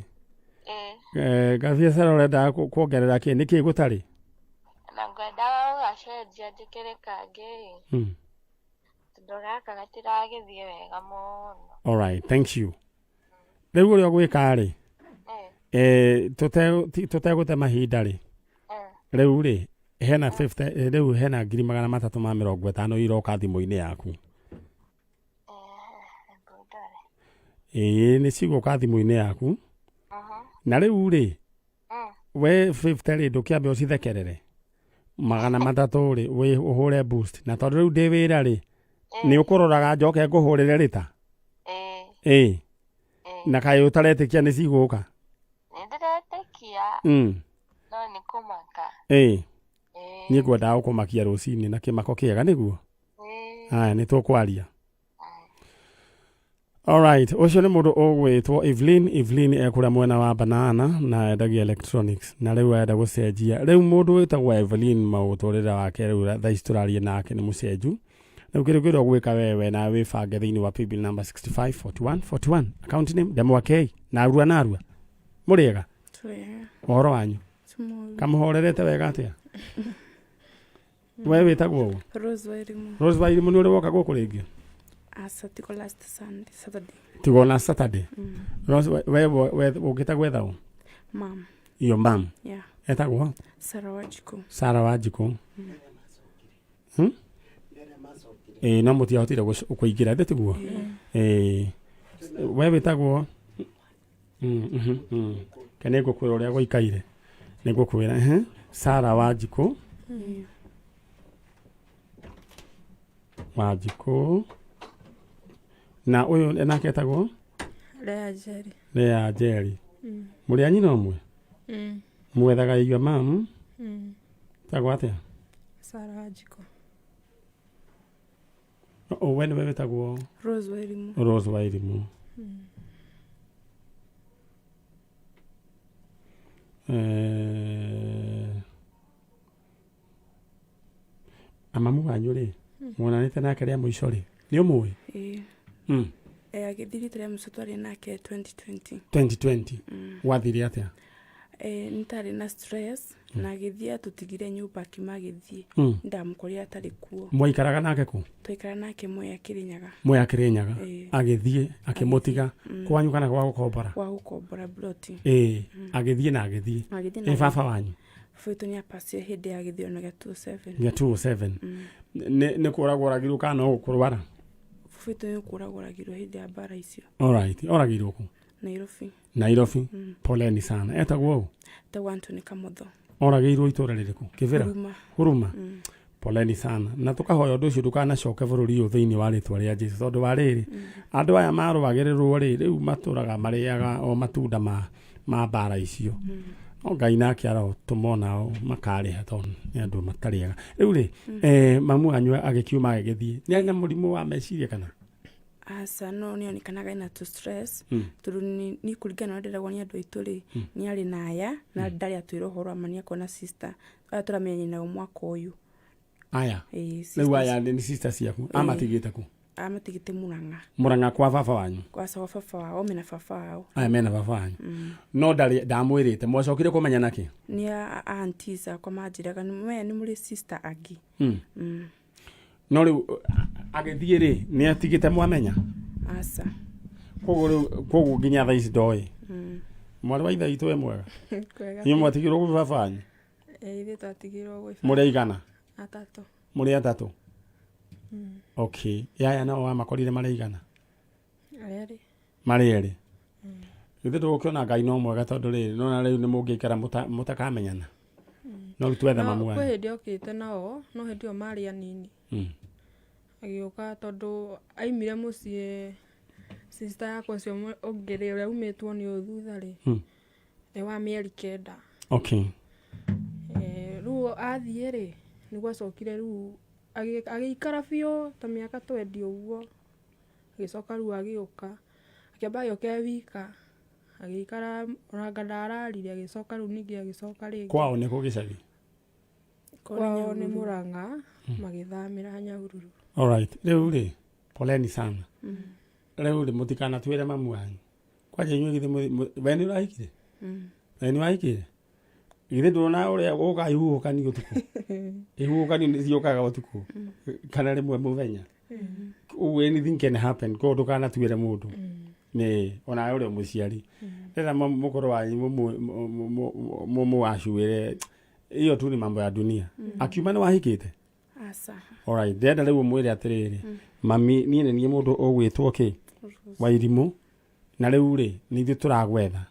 Gabiacara ũrendaga kuongerera kĩ? Nĩkĩ gũtarĩ? Na ngwendaga gũgacenjia njĩkĩre kangĩ ĩ. Tondũ gaka gatiragĩthiĩ wega mũno. Alright, thank you. Rĩu ũrĩa ũgwĩka rĩ, tũtegũte mahinda rĩ, rĩu rĩ, hena 50, rĩu hena 350,000 iroka thimũ-inĩ yaku. Ĩĩ nĩ cigũka thimũ-inĩ yaku. Na rĩu rĩ, we 50 rĩ ndũkĩambe ũcithekerere. 300 rĩ wĩ ũhũre boost na tondũ rĩu ndĩ wĩra rĩ nĩ ũkũroraga njoke ngũhũrĩre rĩta. Ĩĩ. Na kaĩ ũtaretĩkia nĩ cigũka? Nĩ ndĩretĩkia no nĩ kũmaka. Ĩĩ. Niĩ ngwendaga gũkũmakia rũcinĩ na kĩmako kĩega nĩguo? Haya nĩ tũkwaria. Alright, ũcio nĩ mũndũ ũgwĩtwo Evelyn. Evelyn ekũrĩa mwena wa Banana na endagia electronics na rĩu arenda gũcenjia. Rĩu mũndũ wĩtagwo Evelyn maũtũrĩre wake rĩu thaa ici tũraria nake nĩ mũcenju. Rĩu kĩndũ kĩrĩa ũgwĩka wewe na wĩbange thĩinĩ wa paybill number 654141 account name Ndemwa K narua narua. Mũrĩega? Twega. Ũhoro wanyu? Kamũhorerete wega atĩa? We wĩtagwo ũ? Rose Wairimu. Rose Wairimu nĩ ũrĩ woka gũkũ rĩngĩ? Aca tigo last Sunday, Saturday. Tigo na Saturday. Rose we we ũngĩta gwetha ũ? Mom. Your mom. Yeah. Etagwo? Sarah Wanjikũ. Sarah Wanjikũ. Ĩĩ no mũtiahotire kũingĩra ĩndĩ tiguo? Ĩĩ. We wĩtagwo? Ke nĩ ngũkwĩra ũrĩa gũikaire. Nĩ ngũkwĩra. Sarah Wanjikũ. Wanjikũ. Na ũyũ nake etagwo? Lea Njeri. Lea Njeri. Mũrĩ a nyina ũmwe? Mwethaga irio mamu? Etagwo atĩa? Sarah Wanjikũ. We nĩwe wĩtagwo? Rose Wairimu. Rose Wairimu. Amamu wanyu rĩ, mwonanĩte nake rĩa mũico rĩ, nĩ ũmũĩ? Ĩĩ. Agĩthiĩ rita rĩa mũico twarĩ nake 2020. 2020. Gwathire atĩa? Nĩ tarĩ na stress na agĩthiĩ atũtigire nyũmba akiuma agĩthiĩ. Ndamũkorire atarĩ kuo. Mwaikaraga nake kũ? Twaikara nake Mwea Kĩrĩnyaga. Mwea Kĩrĩnyaga. Agĩthiĩ akĩmũtiga kwanyu kana gwa gũkombora? Gwa gũkombora ploti. Ĩĩ, agĩthiĩ na agĩthiĩ. Agĩthiĩ na Ĩ baba wanyu? Baba witũ nĩ apacire hĩndĩ ya gĩthurano gĩa 2007. Gĩa 2007. Nĩ kũragwo oragirwo kana no kũrwara? Baba witũ nĩ kũragũragirwo hĩndĩ ya mbara icio. Alright, oragĩirwo kũ? Nairobi. Nairobi. Mm. Poleni sana. Etagwo ũ? Etagwo Anthony Kamotho. Oragĩirwo itũra rĩrĩkũ? Kĩbĩra? Huruma. Huruma. Mm. Poleni sana. Na tũkahoya ũndũ ũcio ndũkanacoke bũrũri ũyũ thĩinĩ wa rĩtwa rĩa Jesu tondũ wa rĩrĩ andũ aya marũagĩrĩrwo rĩ rĩu matũraga marĩaga o matunda ma ma mbara icio. No Ngai nake arotũma onao makarĩha tondũ nĩ andũ matarĩaga. Rĩu rĩ eh, mamu wanyu agĩkiuma agĩgĩthiĩ nĩ arĩ na mũrimũ wa meciria kana? Aca no nĩ onekanaga ena tũ stress Mm. tondũ ni kũringana na ũrĩa ndĩragwo nĩ andũ aitũ rĩ nĩ arĩ na aya na ndarĩ atwĩra ũhoro wa ma nĩ akona sister aya tũramenyana nao mwaka ũyũ. Aya. Ĩĩ, Rĩu sisters. aya nĩ sister ciaku. Ĩĩ. Amatigĩte kũ? Amatigĩte Murang'a. Murang'a kwa baba wanyu. Kwa kwa baba wao mena baba wao. Aya mena baba wanyu. Mm. No ndarĩ ndamwĩrĩte mwacokire kũmenya nakĩ? Nĩ aunties akwa manjĩraga maya nĩ mũrĩ sister angĩ. Mm. Mm. No rĩu agĩthiĩ rĩ nĩ atigĩte mwamenya? Aca. Koguo rĩu koguo nginya thaa ici ndoĩ. Mm. Mwarĩ wa ithe witũ e mwega. Kwega. Inyuĩ mwatigirwo gwĩ baba wanyu? Ĩĩ, ithuĩ twatigirwo gwĩ Mũrĩ aigana? Atatũ. Mũrĩ atatũ? Mm. Okay. Yaya nao wamakorire marĩ aigana? Erĩ. Marĩ erĩ. Githĩ ndũgũkĩona Ngai no mwega tondũ rĩrĩ nona rĩu nĩ mũngĩikara mũtakamenyana. No rĩu twetha No, mamu kwĩ wanyu. hĩndĩ okĩte nao no hĩndĩ ĩyo marĩ anini Mm. agĩũka tondũ aimire mũciĩ sister yakwa ũcio ũngĩ rĩ ũrĩa umĩtwo nĩ ũyũ thutha rĩ Mm. nĩ wa mĩeri kenda. Okay. Eh, rĩu athiĩ rĩ nĩguo acokire rĩu agĩikara biũ ta mĩaka twendi ũguo agĩcoka rĩu agĩũka akĩamba agĩũka e wika agĩikara onanga ndararire agĩcoka rĩu ningĩ agĩcoka rĩngĩ. Kwao nĩ kũ gĩcagi? Kwao nĩ Murang'a magĩthamĩra Nyahururu. Alright. Rĩu rĩ poleni sana. Mm. Rĩu rĩ mũtikanatwĩre mamu wanyu. Kwanja inyuĩ githĩ we nĩ ũrahikire? Mm. We nĩ wahikire? Githĩ ndũrona ũrĩa gũkaga ihuhũkanio ũtukũ? Ihuhũkanio nĩ ciũkaga ũtukũ kana rĩmwe mũthenya. Ũguo anything can happen koguo ndũkanatuĩre mũndũ. Nĩ onawe ũrĩ mũciari. Rĩrĩa mũkũrũ wanyu mũmũacuĩre hiyo tu ni mambo ya dunia. Akiuma nĩ wahikĩte? Aca. Alright, ndĩrenda rĩu ũmwĩre atĩrĩrĩ Mm. mami niĩ nĩ niĩ mũndũ ũgwĩtwo kĩ Wairimũ na rĩu rĩ nĩ ithuĩ tũragwetha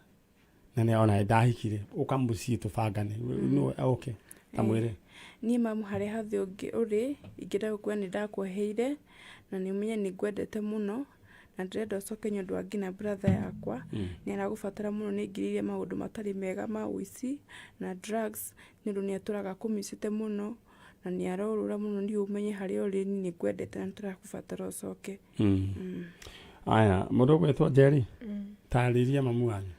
na nĩ ona ndahikire ũka mũciĩ tũbangane no okay tamwĩre Niĩ mamu harĩa hothe ũngĩ ũrĩ ingĩenda gũkwĩra nĩ ndakuoheire na nĩ ũmenye nĩ ngwendete mũno na ndĩrenda ũcoke nĩ ũndũ wa nginya brother yakwa Mm. nĩ aragũbatara mũno nĩ aingĩrĩire maũndũ matarĩ mega ma ũici na drugs nĩ ũndũ nĩ atũraga akũmicĩte mũno na nĩ arorũra mũno nĩ ũmenye harĩa ũrĩ niĩ nĩ ngwendete na nĩ tũragũbatara ũcoke. Mm. Mm. Aya mũndũ ũgwĩtwo Njeri Mm. tarĩria mamu wanyu.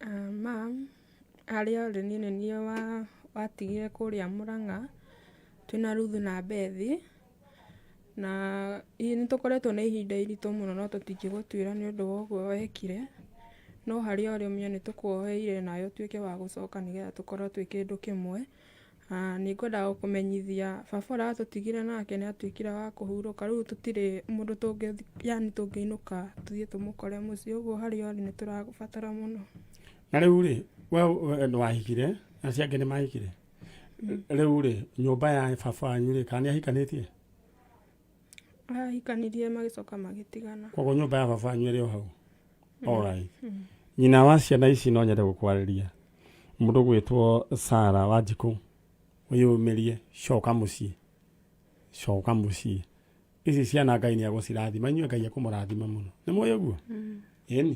Ah, mam harĩa ũrĩ niĩ nĩ niĩ watigire kũrĩa Murang'a twĩna Ruthu na Bethi na nĩ tũkoretwo na ihinda iritũ mũno no tũtingĩgũtuĩra nĩ ũndũ wa ũguo wekire no harĩa ũrĩ ũmenye nĩ tũkuoheire nawe ũtuĩke wa gũcoka nĩgetha tũkorwo twĩ kĩndũ kĩmwe. Ah, nĩ ngwendaga gũkũmenyithia baba ũrĩa watũtigire nake nĩ atuĩkire wa kũhurũka rĩu tũtirĩ mũndũ tũngĩ yani tũngĩinũka tũthiĩ tũmũkore mũciĩ ũguo harĩa ũrĩ nĩ tũragũbatara mũno. Na rĩu rĩ we nĩ wahikire acio angĩ nĩ mahikire rĩu rĩ nyũmba ya baba wanyu rĩ kana nĩ ahikanĩtie? Ahikanirie magĩcoka magĩtigana. Koguo nyũmba ya baba wanyu ĩrĩ o hau. Alright. Mm. Nyina wa ciana ici no nyende gũkwarĩria mũndũ gwĩtwo Sara Wanjikũ wĩyũmĩrie coka mũciĩ coka mũciĩ ici ciana Ngai nĩ agũcirathima inyuĩ Ngai ekũmũrathima mũno nĩ mũĩ ũguo? Mm. Ĩni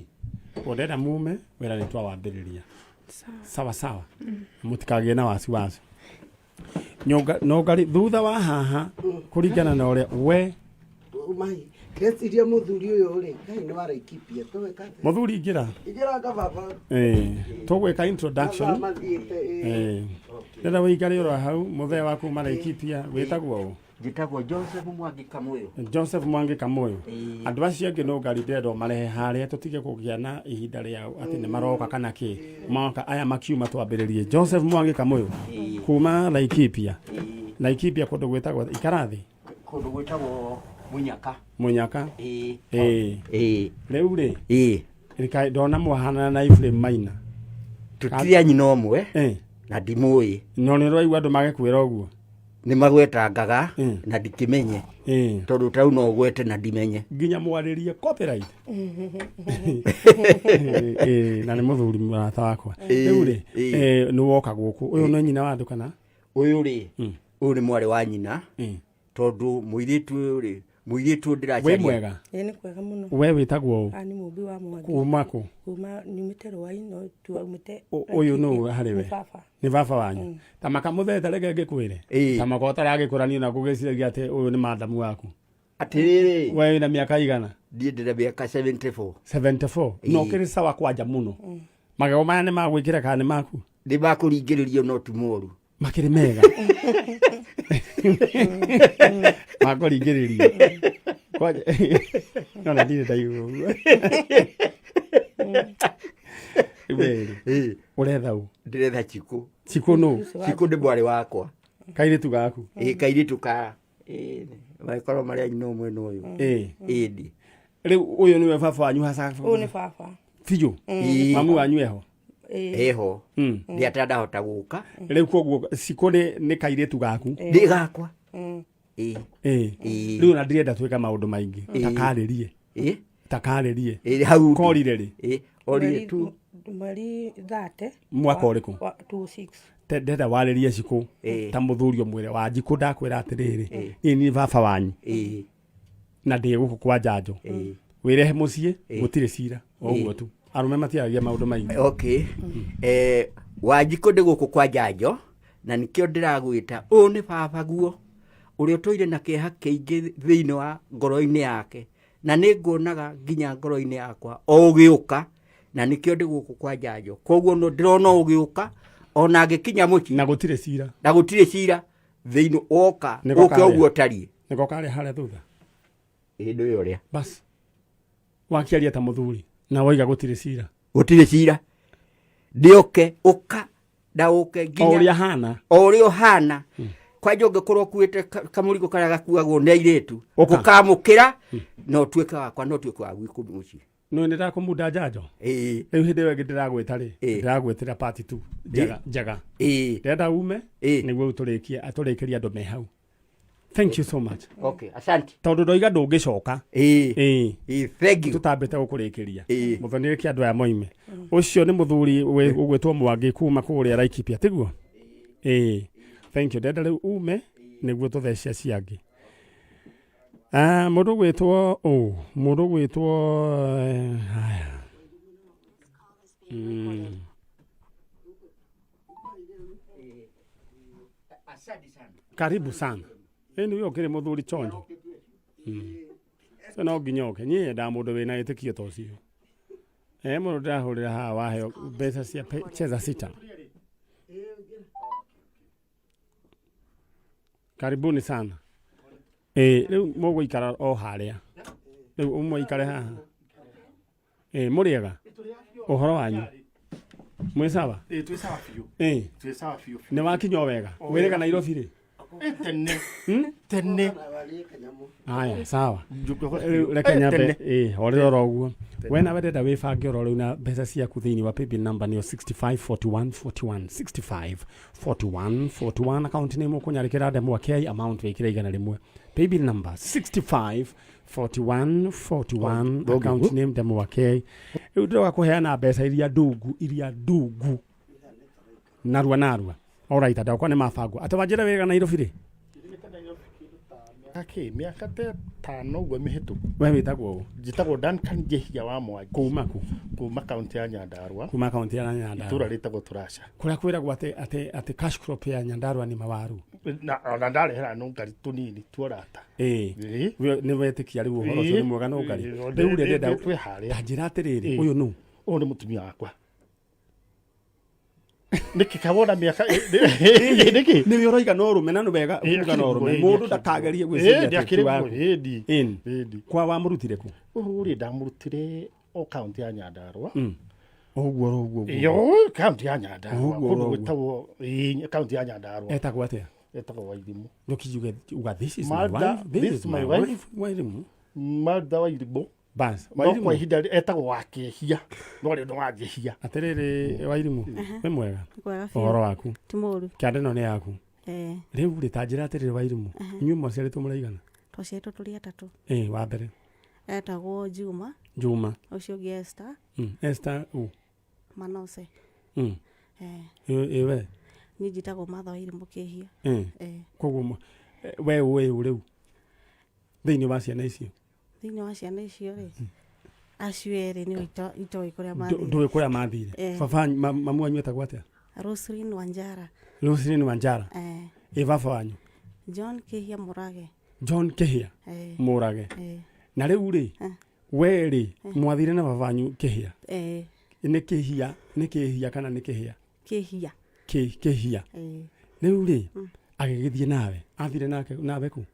koguo ndĩrenda mume wĩra nĩ twawambĩrĩria Sawa. sawa sawa Mm. mũtikagĩe na wasiwasi nyonga nongari thutha wa haha kũringana na ũrĩa we Mai, ndeciria mũthuri ũyũ rĩ, Ngai nĩ wa Laikipia, tũgwĩka atĩa? mũthuri ingĩra Ingĩra nga baba. Tũgwĩka introduction Mathaa mathiĩte, ĩĩ. Ndĩrenda wĩikare oro hau mũthee wa kuma Laikipia wĩtagwo ũ? Njĩtagwo Joseph Mwangi Kamũyũ. Joseph Mwangi Kamũyũ. Ĩĩ. Andũ acio angĩ no ngari ndĩrenda ũmarehe harĩa tũtige kũgĩa na ihinda rĩao atĩ nĩ maroka kana kĩ moka aya makiuma twambĩrĩrie. Joseph Mwangi Kamũyũ Ĩĩ. kuma Laikipia. Ĩĩ. Laikipia kũndũ gwĩtagwo ikara thĩ Kũndũ gwĩtagwo Mũnyaka. Mũnyaka. Ĩĩ. Ĩĩ. Ĩĩ. Rĩu rĩ Ĩĩ. Rika ndona mwahanana na Ephraim Maina. Tũtirĩ a nyina ũmwe na ndimũĩ. No nĩ ũraigua andũ magĩkwĩra ũguo? Nĩ magwetangaga na ndikĩmenye, tondũ tau no ũgwete na ndimenye. Nginya mwarĩrie copyright. Na nĩ mũthuri mũrata wakwa. Rĩu rĩ, nĩ woka gũkũ, ũyũ nĩ nyina wa andũ kana? Ũyũ rĩ, ũyũ nĩ mwarĩ wa nyina, tondũ mũirĩtu ũyũ rĩ, mũirĩtu ũyũ Wĩ ndĩracaria. mwega? Ĩĩ nĩ kwega mũno. We wĩtagwo ũ? Ah, nĩ Mũmbi wa Mwangi. Kuma kũ? Kuma nyumĩte Rũai no tuaumĩte. Ũyũ nũ harĩ we? Nĩ baba. Nĩ baba wanyu? Ta makamũthete, reke ngĩkwĩre, ta maka ũtaragĩkũranio na gũgĩciragia atĩ ũyũ nĩ madamu waku. Atĩrĩrĩ. We wĩna mĩaka igana? Niĩ ndĩna mĩaka 74. 74 na ũkĩrĩ sawa kwanja mũno. Magego maya nĩ magwĩkĩra kana nĩ maku? Nĩ makũringĩrĩrio, no ti moru. Makĩrĩ mega makũringĩrĩrio kwanja, nona ndirĩ ndaigua ũguo. Rĩu ũretha ũ? Ndĩretha Chikũ. Chikũ nũ? Chikũ nĩ mwarĩ wakwa. Kairĩtu gaku? Ĩ, kairĩtu ka ĩ, magĩkorwo marĩ a nyina ũmwe na ũyũ. Ĩndi. Rĩu ũyũ nĩwe baba wanyu haca? Ũyũ nĩ baba. Biũ? Mamu wanyu eho? Ĩĩ. Eho. Ndĩ atandahota gũka. Rĩu koguo Cikũ nĩ kairĩtu gaku? Nĩ gakwa. Ĩ. Ĩ. Rĩu ona ndirenda twĩka maũndũ maingĩ. Takarĩrie. Takarĩrie. Ĩ, hau. Korire rĩ? Ĩ, orire tu. Mweri 30. Mwaka ũrĩkũ? Wa 26. Ndenda warĩrie Cikũ ta mũthuri, ũmwĩre wa Njikũ, ndakwĩra atĩrĩrĩ, niĩ nĩ baba wanyu na ndĩ gũkũ kwa njanjo, wĩrehe mũciĩ, gũtirĩ cira o ũguo tu. Arũme matiaragia maũndũ maingĩ. Okay. Wanjikũ, ndĩ gũkũ kwa njanjo na nĩkĩo ndĩragwĩta. Ũyũ nĩ baba guo ũrĩa ũtũire na kĩeha kĩingĩ thĩinĩ wa ngoro-inĩ yake, na nĩ nguonaga nginya ngoro-inĩ yakwa o ũgĩũka, na nĩkĩo ndĩ gũkũ kwa njanjo. Koguo no ndĩrona ũgĩũka ona ngĩkinya mũciĩ. Na gũtirĩ cira. Na gũtirĩ cira thĩinĩ woka. Nĩko ũke karĩa. Ũguo ũtariĩ. Nĩko karĩa harĩa thutha. Ĩndũ ĩyo ũrĩa. Bas, wakiaria ta mũthuri na woiga gũtirĩ cira. Gũtirĩ cira, ndĩoke ũka na ũke nginya O ũrĩa hana. O ũrĩa ũhana. Kwanja ũngĩkorwo ũkuĩte kamũrigo karĩa gakuagwo nĩ airĩtu, Ũka. ũkamũkĩra na ũtuĩke wakwa na ũtuĩke wa gwikũ mũciĩ. Nĩ ndĩrakũmunda njanjo. Rĩu hĩndĩ ĩyo ĩngĩ ndĩragwĩta rĩ, ndĩragwĩtĩra part two njega njega. Ndĩrenda ume nĩguo tũrĩkie atũrĩkĩrie andũ me hau. Thank you so much. Okay, asante. Tondũ ndoiga ndũngĩcoka. Ĩĩ, thank you. Tũtambĩte gũkũrĩkĩria mũthoni, reke andũ aya moime. Ũcio nĩ mũthuri ũgwĩtwo Mwangi kuma kũrĩa Laikipia, tiguo? Ĩĩ, thank you. Ndenda rĩu ume nĩguo tũthece acio angĩ. Ah, mũndũ ũgwĩtwo ũ, mũndũ ũgwĩtwo haya. Karibu sana. Ĩ nĩwe ũkĩrĩ mũthuri chonjo. So no nginya oke. Niĩ nyendaga mũndũ wĩna wĩtĩkio ta ũcio. Mũndũ ndĩrahũrĩra haha waheo mbeca cia cheza sita. Karibuni sana. Rĩu mũgũikara o harĩa. Rĩu ũmwe ikare haha. Mũrĩega? Ũhoro wanyu? Mwĩ sawa? Ĩ, twĩ sawa biũ. Twĩ sawa biũ biũ. Nĩ wakinya o wega? O Wĩrĩga wega. Nairobi rĩ? Ĩ, tene tene. Aya, sawa. Rĩu Rĩu reke nyambe tene. Horera oro ũguo. We nawe ndenda wĩbange oro rĩu na mbeca ciaku thĩinĩ wa paybill number nĩyo 65 41 41, 65 41 41, account name ũkũnyarĩkĩra ndemwa K, amount wĩkĩre 100. Paybill number 65 41 41, Oh, account name ndemwa K. Rĩu ndĩroka kũheana mbeca iria ndungu, iria ndungu narua narua. Alright, andũ akwa nĩ mabangwo atĩ wanjĩra wĩra Nairobi rĩ? Mĩaka mĩaka ta 5 ũguo mĩhĩtũku. We wĩtagwo ũ? Njĩtagwo Duncan Njehia wa Mwangi. Kuma kũ? Kuma kaunti ya Nyandarua. Kuma kaunti ya Nyandarua. Itũra rĩtagwo Tũraca. Kũrĩa kwĩragwo atĩ cash crop ya Nyandarua nĩ mawaru. Na ona ndarehera nũngari tũnini tuorata. Ĩĩ. Nĩ wetĩkia rĩu ũhoro ũcio nĩ mwega nũngari? Rĩu rĩ, ndĩrenda twĩ harĩa. Ta njĩra atĩrĩrĩ, ũyũ nũ? Ũyũ nĩ mũtumia wakwa. Nĩkĩ kawona mĩaka nĩkĩ? Nĩwe ũroiga no rũme, na nĩ wega kuga no rũme. Mũndũ ndakagerie gwĩciria atĩ ti waku. Ĩndi. Ĩni. Kwa wamũrutire kũ? Ũyũ rĩ, ndamũrutire o kaunti ya Nyandarua. Ũguo oro ũguo ũguo. Yo, kaunti ya Nyandarua. Ũguo Kũndũ oro ũguo. gwĩtagwo ĩĩ, kaunti ya Nyandarua. Etagwo atĩa? Etagwo Wairimũ. Ndũkiuge uga this is my Martha, wife. This is my wife. Wairimũ. Martha Wairimũ. Bas. No Wairimũ. kwa ihinda etagwo Wakĩhia, no rĩu nĩ Wanjĩhia. Atĩrĩrĩ Wairimũ, wĩ mwega? Kwega biũ. Ũhoro waku? Ti mũru. Kĩanda ĩno nĩ yaku? Eh, Rĩu rĩ ta njĩra atĩrĩrĩ Wairimũ, inyuĩ mwaciarĩtwo mũraigana? Twaciarĩtwo tũrĩ atatũ. Ĩ, wa mbere? Etagwo Juma. Juma. Ũcio ũngĩ Esther. Esther ũ? Manose. Eh. Ĩ we? Niĩ njĩtagwo Martha Wairimũ Kĩhia. Ĩ. Eh. Koguo we ũĩ ũ rĩu thĩinĩ wa ciana icio? Thĩinĩ wa ciana icio rĩ, acio erĩ nĩo itoĩ kũrĩa mathire. Ndũĩ kũrĩa mathire? Eh. Baba mamu wanyu etagwo atĩa? Roselyn Wanjara. Roselyn Wanjara. Eh. Ĩ baba wanyu? John Kĩhia Mũrage. John Kĩhia Eh. Mũrage. Eh. Na rĩu rĩ, we rĩ, mwathire na baba wanyu Kĩhia? Eh. Nĩ Kĩhia, nĩ Kĩhia kana nĩ Kĩhia? Kĩhia. Kĩhia. Eh. Rĩu rĩ, agĩgĩthiĩ nawe, athire nake nawe kũ?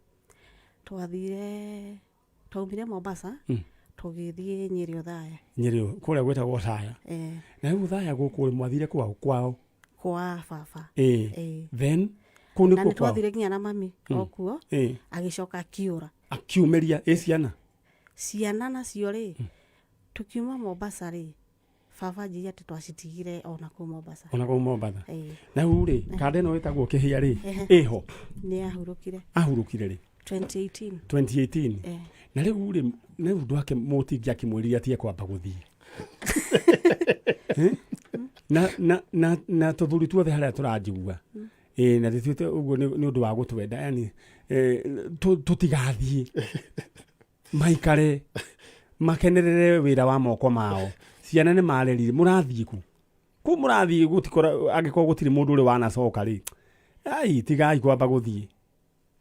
Twathire, twaumire Mombasa, tũgĩthiĩ Nyĩrĩ Othaya. Nyĩrĩ kũrĩa gwĩtagwo Othaya. Eh. Na rĩu Othaya gũkũ rĩ, mwathire kwao kwao? Kwa baba. Ĩ. Eh. Then kũu Na nĩkuo nĩ kwao? twathire nginya na mami o kuo. Ĩ. Agĩcoka akiũra. Akiumĩria ĩ ciana? Ciana nacio rĩ, tũkiuma Mombasa rĩ, baba anjĩrire atĩ twacitigire ona kũu Mombasa. Ona kũu Mombasa. Ĩĩ. Na rĩu rĩ, kanda ĩno ĩtagwo Kĩhia rĩ, Ehe. ĩho? Nĩ ahurũkire. Ahurũkire rĩ? 2018. 2018. Eh. Na rĩu rĩ, rĩu ndwake mũtingi akĩmwĩrire atige kwamba gũthiĩ. Eh? Na na na na tũthuri tuothe harĩa tũranjigua. Ĩĩ na tũtuĩte ũguo nĩ nĩ ũndũ wa gũtwenda yani tũtigathiĩ maikare makenerere wĩra wa moko mao. Ciana nĩ marerire mũrathiĩ kũ? Kũu mũrathiĩ gũtikora angĩkorwo gũtirĩ mũndũ ũrĩ wanacoka rĩ. Ai tigai kwamba gũthiĩ.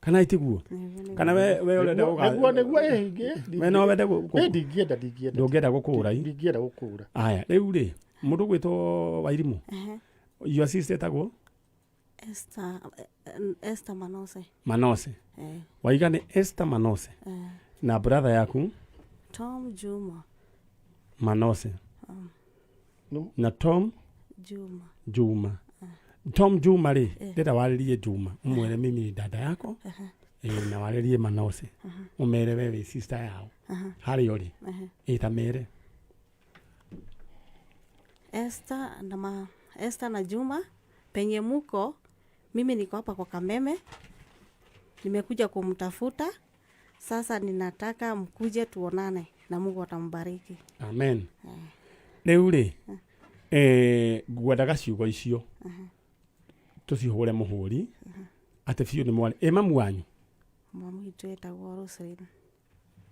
Kana itiguo? Kana we we ũrenda gũka Nĩguo nĩguo ĩ We no wende ĩ ndingĩenda ndingĩenda. Ndũngĩenda gũkũra i? Ndingĩenda gũkũra. Aya, rĩu rĩ, mũndũ ũgwĩtwo Wairimũ, Ehe. your sister etagwo Esther, Esther Manose. Manose. Eh. Waiga nĩ Esther Manose. Eh. Na brother yaku Tom Juma. Manose. Na Tom Juma. Juma. Tom Juma rĩ, Eh. ndĩrenda warĩrie Juma, ũmwĩre mimi ni dada yako. Aha. Ĩ, na warĩrie Manose. Aha. Ũmere we wĩ sister yao. Aha. Harĩa ũrĩ. Aha. Ĩ, ta mere. Esther na ma, Esther na Juma penye muko, mimi niko hapa kwa Kameme, nimekuja kumtafuta sasa. Ninataka mkuje tuonane na Mungu atambariki. Amen. Rĩu rĩ, ngwendaga ciugo icio tũcihũre mũhũri atĩ biũ nĩ mwarĩ. Ĩ mamu wanyu? Mwamu witũ etagwo Roselyn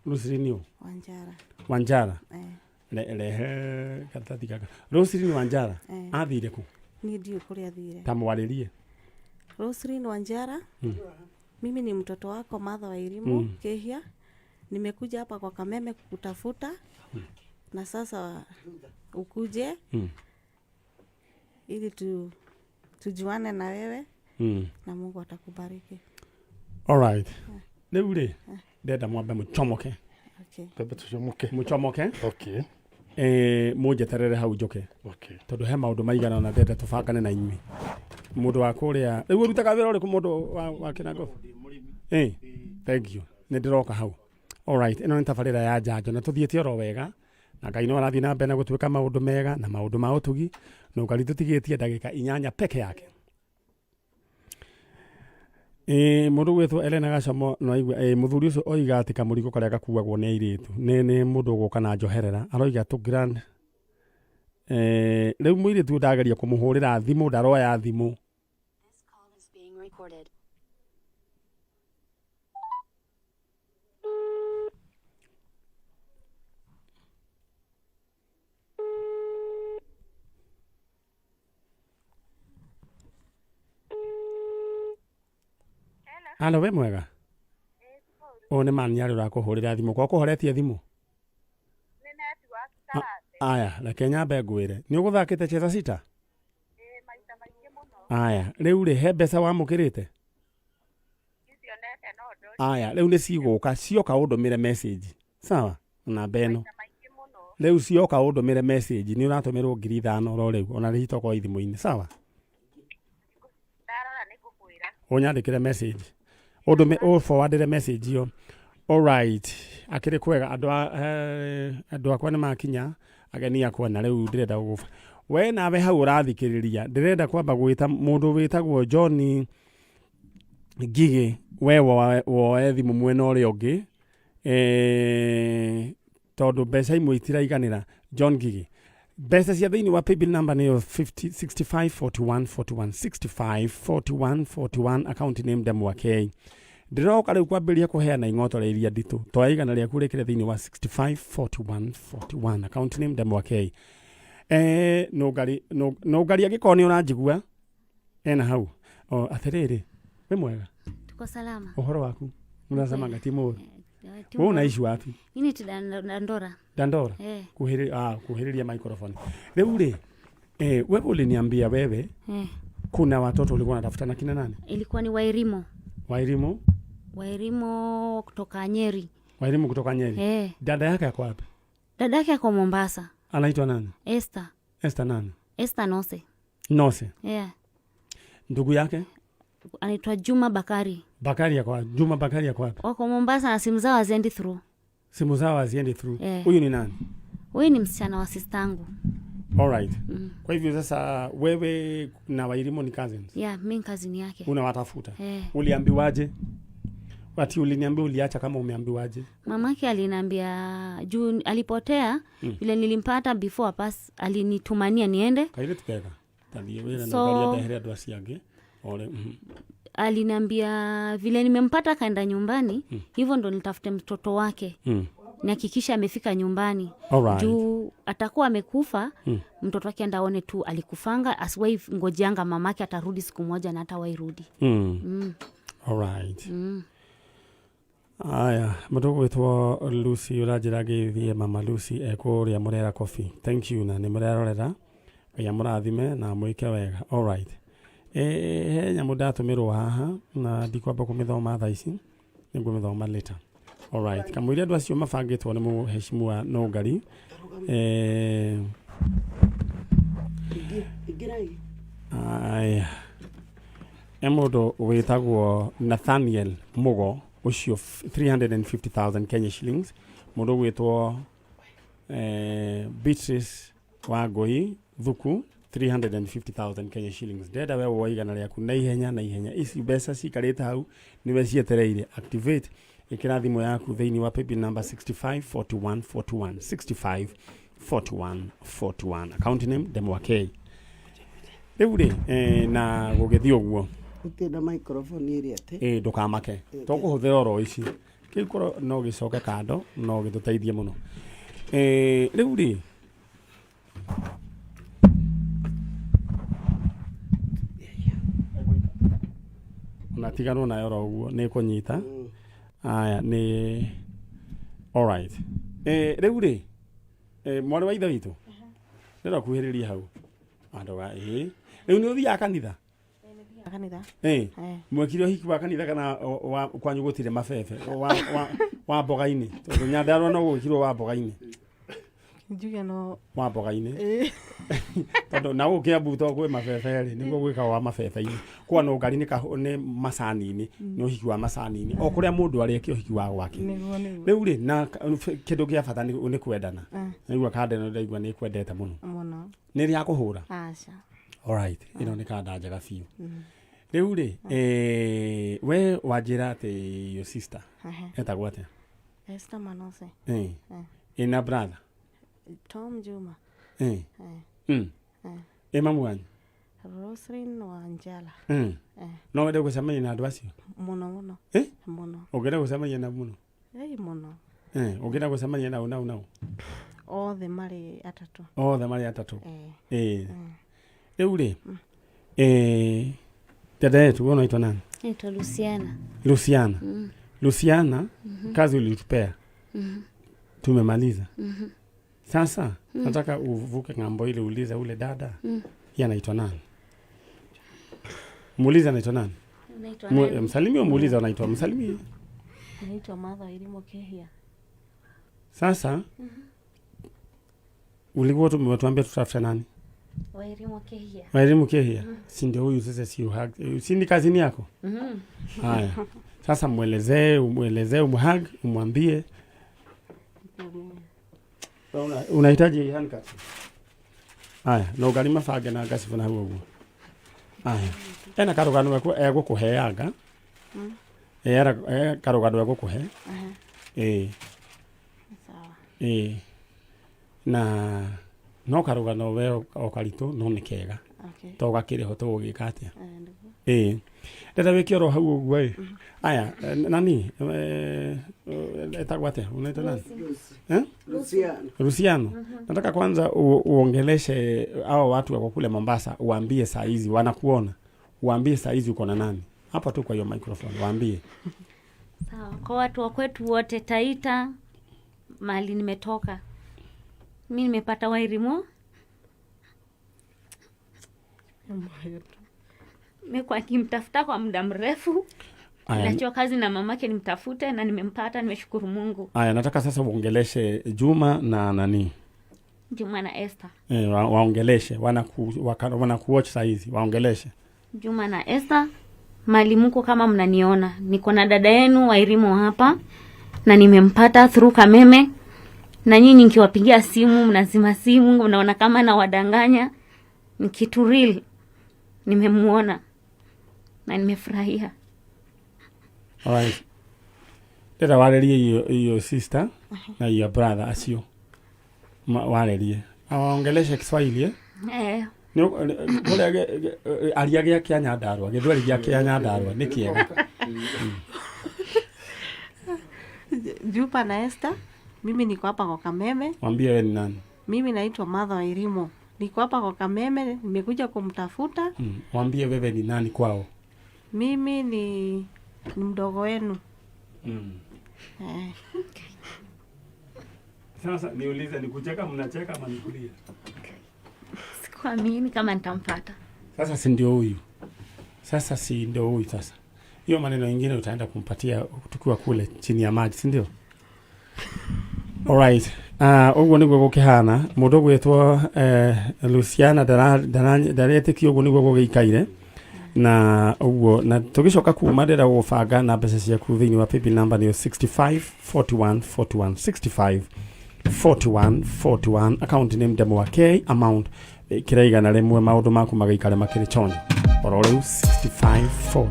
Roselyn ũ? Wanjara. Wanjara. Eh. Rehe karatathi gaka. Roselyn Wanjara Eh. athire kũ? Niĩ ndiũĩ kũrĩa athire. Ta mwarĩrie. Roselyn Wanjara, mimi ni mtoto wako Martha Wairimu Kehia. Nimekuja hapa kwa Kameme kukutafuta na sasa ukuje ili tujuane na wewe na Mungu atakubariki. All right. Rĩu rĩ, ndĩrenda mwambe mũcomoke. Okay. Twambe tũcomoke. Mũcomoke. Okay. Mũnjeterere hau njoke. Okay. Tondũ he maũndũ maigana ũna ndĩrenda tũbangane na inyuĩ. Mũndũ wa kũrĩa, rĩu ũrutaga wĩra ũrĩkũ mũndũ wa Kĩnango? Thank you. Nĩ ndĩroka hau. All right, ĩno nĩ tabarĩra ya njanjo na tũthiĩte oro wega. Na Ngai no arathiĩ na mbere na gũtwĩka maũndũ mega na maũndũ ma ũtugi. Na ũkari tũtigĩtie ndagĩka 8 peke yake. Mũndũ gwĩtwo Elena Gacomo no aigue, mũthuri ũcio oiga atĩ kamũrigo karĩa gakuagwo nĩ airĩtu nĩ mũndũ ũgũka na njoherera aroiga tũ grand. Rĩu mũirĩtu ndageria kũmũhũrĩra thimũ ndaroya thimũ. Alo, we mwega? Ũyũ nĩ mani arĩ ũrakũhũrĩra thimũ. Kwa kũhoretie thimũ? Aya, reke nyambe ngwĩre. Nĩ ũgũthakĩte Cheza Sita? Aya, rĩu rĩ, he mbeca wamũkĩrĩte? Aya, rĩu nĩ cigũka, cioka ũndũmĩre message. Sawa? Namba ĩno. Rĩu cioka ũndũmĩre message, nĩ ũratũmĩrwo 5,000 oro rĩu, ona rĩ tokorwo thimũ-inĩ. Sawa? Ũnyandĩkĩre message. Ũndũme, ũ forwardĩre message ĩyo. All right. Akĩrĩ kwega andũ akwa nĩ makinya, ageni akwa na rĩu ndĩrenda gũgũba. We nawe hau ũrathikĩrĩria, ndĩrenda kwamba gwĩta mũndũ wĩtagwo John Ngigĩ we woe thimũ mwena ũrĩa ũngĩ eh, tondũ mbeca imwe itiraiganĩra John Ngigĩ mbeca cia thĩinĩ wa paybill number nĩyo 50 65 41 41 65 41 41 account name Ndemwa K ndĩroka rĩu kwambĩrĩria kũheana ing'otore iria nditũ toya igana rĩaku rĩkĩre thĩinĩ wa 65 41 41 account name Ndemwa K eh, nũngari nũngari angĩkorwo nĩ ũranjigua ena hau o atĩrĩrĩ wĩ mwega Tuko salama. ũhoro waku mũracamanga ti mũru Eh, ti wewe mũru. unaishi wapi Mimi ni Dandora. Dandora Eh. kuhĩrĩ ah, kuhĩrĩria microphone rĩu rĩ eh, wewe uliniambia wewe Eh. kuna watoto ulikuwa unatafuta na kina nani Ilikuwa ni Wairimo. Wairimu Wairimo kutoka Nyeri. Wairimu kutoka Nyeri Eh. dada yake ako wapi Dada yake ako Mombasa. anaitwa nani Esther. Esther nani Esther Nose. Nose Yeah. ndugu yake Anaitwa Juma Bakari. Bakari ako wapi Juma Bakari ako wapi Wako Mombasa na simu zao haziendi through. simu zao haziendi through Eh. huyu ni nani Huyu ni msichana wa sistangu. Alright. Mm. Kwa hivyo sasa wewe na Wairimu ni cousins? Yeah, mi cousin yake. Unawatafuta? Eh. Uliambiwaje? Ati uliniambia uliacha kama umeambiwaje? Mamake aliniambia juu alipotea Mm. vile nilimpata before pass alinitumania niende. Kaire tukeka. Tandie wira na So- ngaria ndehere andu acio angĩ. Ore. Aliniambia vile nimempata akaenda nyumbani Mm. hivyo ndo nitafute mtoto wake nihakikishe amefika nyumbani Alright. juu atakuwa amekufa Mm. mtoto wake enda aone tu alikufanga asiwai ngojeanga mamake atarudi siku moja na hata wairudi Alright. Mm. Aya, mũndũ ũgwĩtwo Lucy ũranjĩra ngĩthie mama Lucy ekũrĩa Mũrera Coffee. Thank you na nĩ mũrerorera. Ngai amũrathime na mwĩke wega. Alright. E, he nyamũ ndatũmĩrwo haha na ndikwamba kũmĩthoma thaa ici nĩngũmĩthoma later. Alright. Kamũira andũ acio mabangĩtwo nĩ mũheshimiwa Nũngari. Eh, Ingĩrai. aya e mũndũ wĩtagwo Nathaniel Mugo ũcio 350,000 Kenya shillings mũndũ ũgwĩtwo eh, Beatrice Wangũi Thuku 350,000 Kenya shillings ndenda we woe igana rĩaku na ihenya na ihenya ici mbeca cikarĩte hau nĩwe cietereire activate ĩkĩra thimũ yaku thĩinĩ wa paybill number 65 41 41 65 41 41 account name Ndemwa K rĩu rĩ eh, na gũgĩthiĩ ũguo Gũtirĩ na microphone ĩrĩa atĩ. ĩ ndũkamake tũkũhũthĩra oro ici kĩu korwo no gĩcoke kando no gĩtũteithie mũno Eh, rĩu rĩ ona tiganwo nayo oro ũguo nĩ kũnyita aya nĩ alright Eh, rĩu rĩ eh, mwarĩ wa ithe witũ ndĩrenda kuhĩrĩria hau andũga ĩ rĩu nĩ ũthiaga kanitha Kanitha. Eh, Eh. mwekire ũhiki wa kanitha kana wa kwanyu gũtirĩ mabebe wa mboga-inĩ tondũ nyandarũa no gwĩkirwo wa mboga-inĩ Njuge no wa mboga-inĩ Ĩĩ. tondũ na gũkũ Kiambu to kwĩ mabebe rĩ nĩguo gwĩkagwo wa mabebe-inĩ kwa nũngari nĩ macani-inĩ nĩ ũhiki wa macani-inĩ o kũrĩa mũndũ arĩ eke ũhiki wa gwake Nĩguo nĩguo. rĩu rĩ na kĩndũ kĩa bata nĩ kwendana Eh. naigua kanda ĩno ndaigua nĩ kwendete mũno Mũno. nĩ rĩa kũhũra Aca. alright ĩno nĩ kanda njega biũ Mm. rĩu rĩ eh, we wanjĩra atĩ your sister Ehe. etagwo atĩa Esther Manose. Eh. Eh. ĩna brother Tom Juma. Eh. Eh. Mm. Eh. ĩ mamu wanyu Roslyn Wanjala. Mm. Eh. no wende gũcemania na andũ acio Mũno mũno. Eh? Mũno. ũngĩenda gũcemania na mũno Ĩĩ mũno. Eh, ũngĩenda gũcemania nau nau nau Othe marĩ atatũ. othe marĩ atatũ Eh. Ĩ. Rĩu rĩ eh, dada yetu wewe unaitwa nani Naitwa Luciana. Luciana Mm. Luciana Mhm. kazi ulitupea tumemaliza sasa Mm. nataka uvuke ng'ambo ile uulize ule dada Mm. yeye anaitwa nani muulize anaitwa nani Unaitwa nani? Msalimie umuulize anaitwa msalimie Naitwa Martha Irimo Kehia. sasa ulikuwa tumetuambia tutafute nani Wairimu Kehia. Wairimu Kehia Mm. si ndio huyu sasa si uhag si ni kazini yako Mhm. haya sasa mwelezee umwelezee umhag umwambie unahitaji handkerchief aya no ngari mabange na ngacibũ na hau ũguo aya ena karũgano egũkũheanga Karũgano egũkũhe. Ĩĩ. Ĩĩ, na no karũgano we o karitũ no nĩ kega. To gakĩrĩ ho tũgũgĩka atĩa? Ĩĩ, ndĩrenda wĩke oro hau ũguo ĩ. Aya, nani etagwo atĩa? Unaitwa nani? Eh? Luciano. Luciano, nataka kwanza uongeleshe hao watu wako kule Mombasa, uambie saa hizi wanakuona, uambie saa hizi uko na nani hapa tu kwa hiyo microphone, waambie. Sawa, kwa watu wa kwetu wote Taita, mahali nimetoka mi nimepata Wairimu, nimekuwa nikimtafuta kwa muda mrefu. Aya. Niliachiwa kazi na mamake nimtafute na nimempata, nimeshukuru Mungu. Aya, nataka sasa uongeleshe Juma na nani. Juma na Esther. Waongeleshe wanakuwatch saa hizi, waongeleshe. Juma na Esther, mali mko kama mnaniona, niko na dada yenu Wairimu hapa na nimempata through Kameme, na nyinyi nikiwapigia simu mnazima simu, mnaona kama nawadanganya. Ni kitu real, nimemuona na nimefurahia. Alright. Ndĩrenda warĩrie iyo sister na your brother acio. Warĩrie. Awaongeleshe Kiswahili, eh? Eh. Kũrĩa aria gĩa kĩa Nyandarua, gĩthweri gĩa kĩa Nyandarua nĩ kĩega. Juma na Esther, mimi niko hapa kwa Kameme. Mwambie wewe ni nani. Mimi naitwa Martha Wairimu, niko hapa kwa Kameme, nimekuja kumtafuta. Mwambie wewe ni nani kwao. Mimi ni mdogo wenu. Eh. Sasa niulize, ni kucheka mnacheka ama ni kulia? Sikuamini kama nitampata. Sasa si ndio huyu. Sasa si ndio huyu sasa. Hiyo maneno mengine utaenda kumpatia tukiwa kule chini ya maji, si ndio? Alright. Ũguo nĩguo gũkĩhana. Mũndũ ũgwĩtwo Luciana ndaretĩkia ũguo nĩguo gũgĩikaire. Na ũguo, na tũgĩcoka kuma ndĩrenda gũbanga na mbeca ciaku thĩinĩ wa paybill number nĩyo 65 41 41 65 41 41, account name Ndemo wa K, amount kĩra 100, maũndũ maku magaikare makĩrĩ chonjo. Oro rĩu 65 4.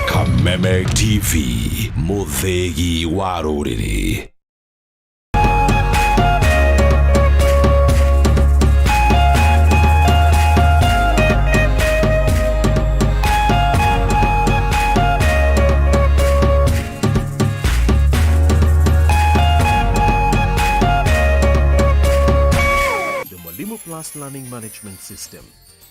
Kameme TV, muthegi wa rũrĩrĩ. The Mwalimu Plus Learning Management System,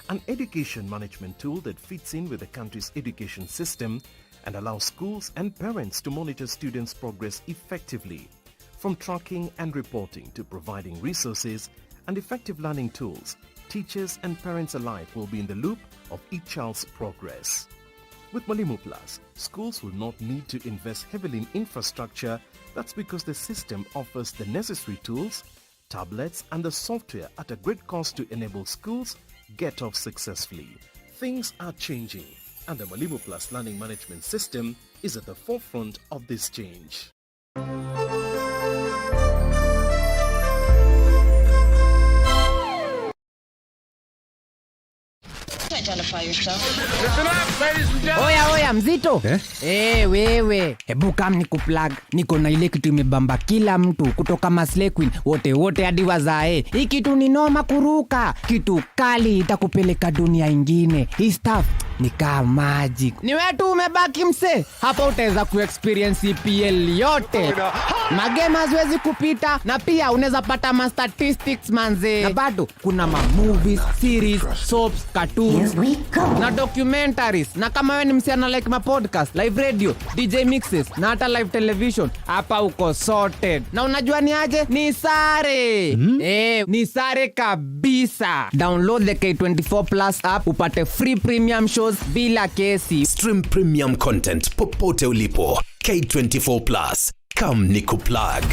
an education management tool that fits in with the country's education system and allows schools and parents to monitor students' progress effectively. From tracking and reporting to providing resources and effective learning tools, teachers and parents alike will be in the loop of each child's progress. With Mwalimu Plus, schools will not need to invest heavily in infrastructure. That's because the system offers the necessary tools, tablets and the software at a great cost to enable schools get off successfully. Things are changing, and the Mwalimu Plus Learning Management System is at the forefront of this change. Identify yourself. Oya oya mzito, eh? Hey, wewe hebu kam ni kuplug, niko na ile kitu imebamba kila mtu kutoka Maslay Queen wote wote hadi wazae. Hii kitu ni noma kuruka, kitu kali itakupeleka dunia ingine. Hii stuff ni kama magic. Ni wewe tu umebaki mse, hapa utaweza kuexperience EPL yote, magame haziwezi kupita, na pia unaweza pata ma statistics manze, na bado kuna ma movies, series, soaps, cartoons na documentaries. Na kama wewe ni msichana like ma podcast, live radio, DJ mixes na hata live television, hapa uko sorted. Na unajua ni aje? Ni sare. Ni sare kabisa. Download the K24 Plus app upate free premium shows. divorce bila kesi. Stream premium content popote ulipo. K24 Plus. Come ni kuplug.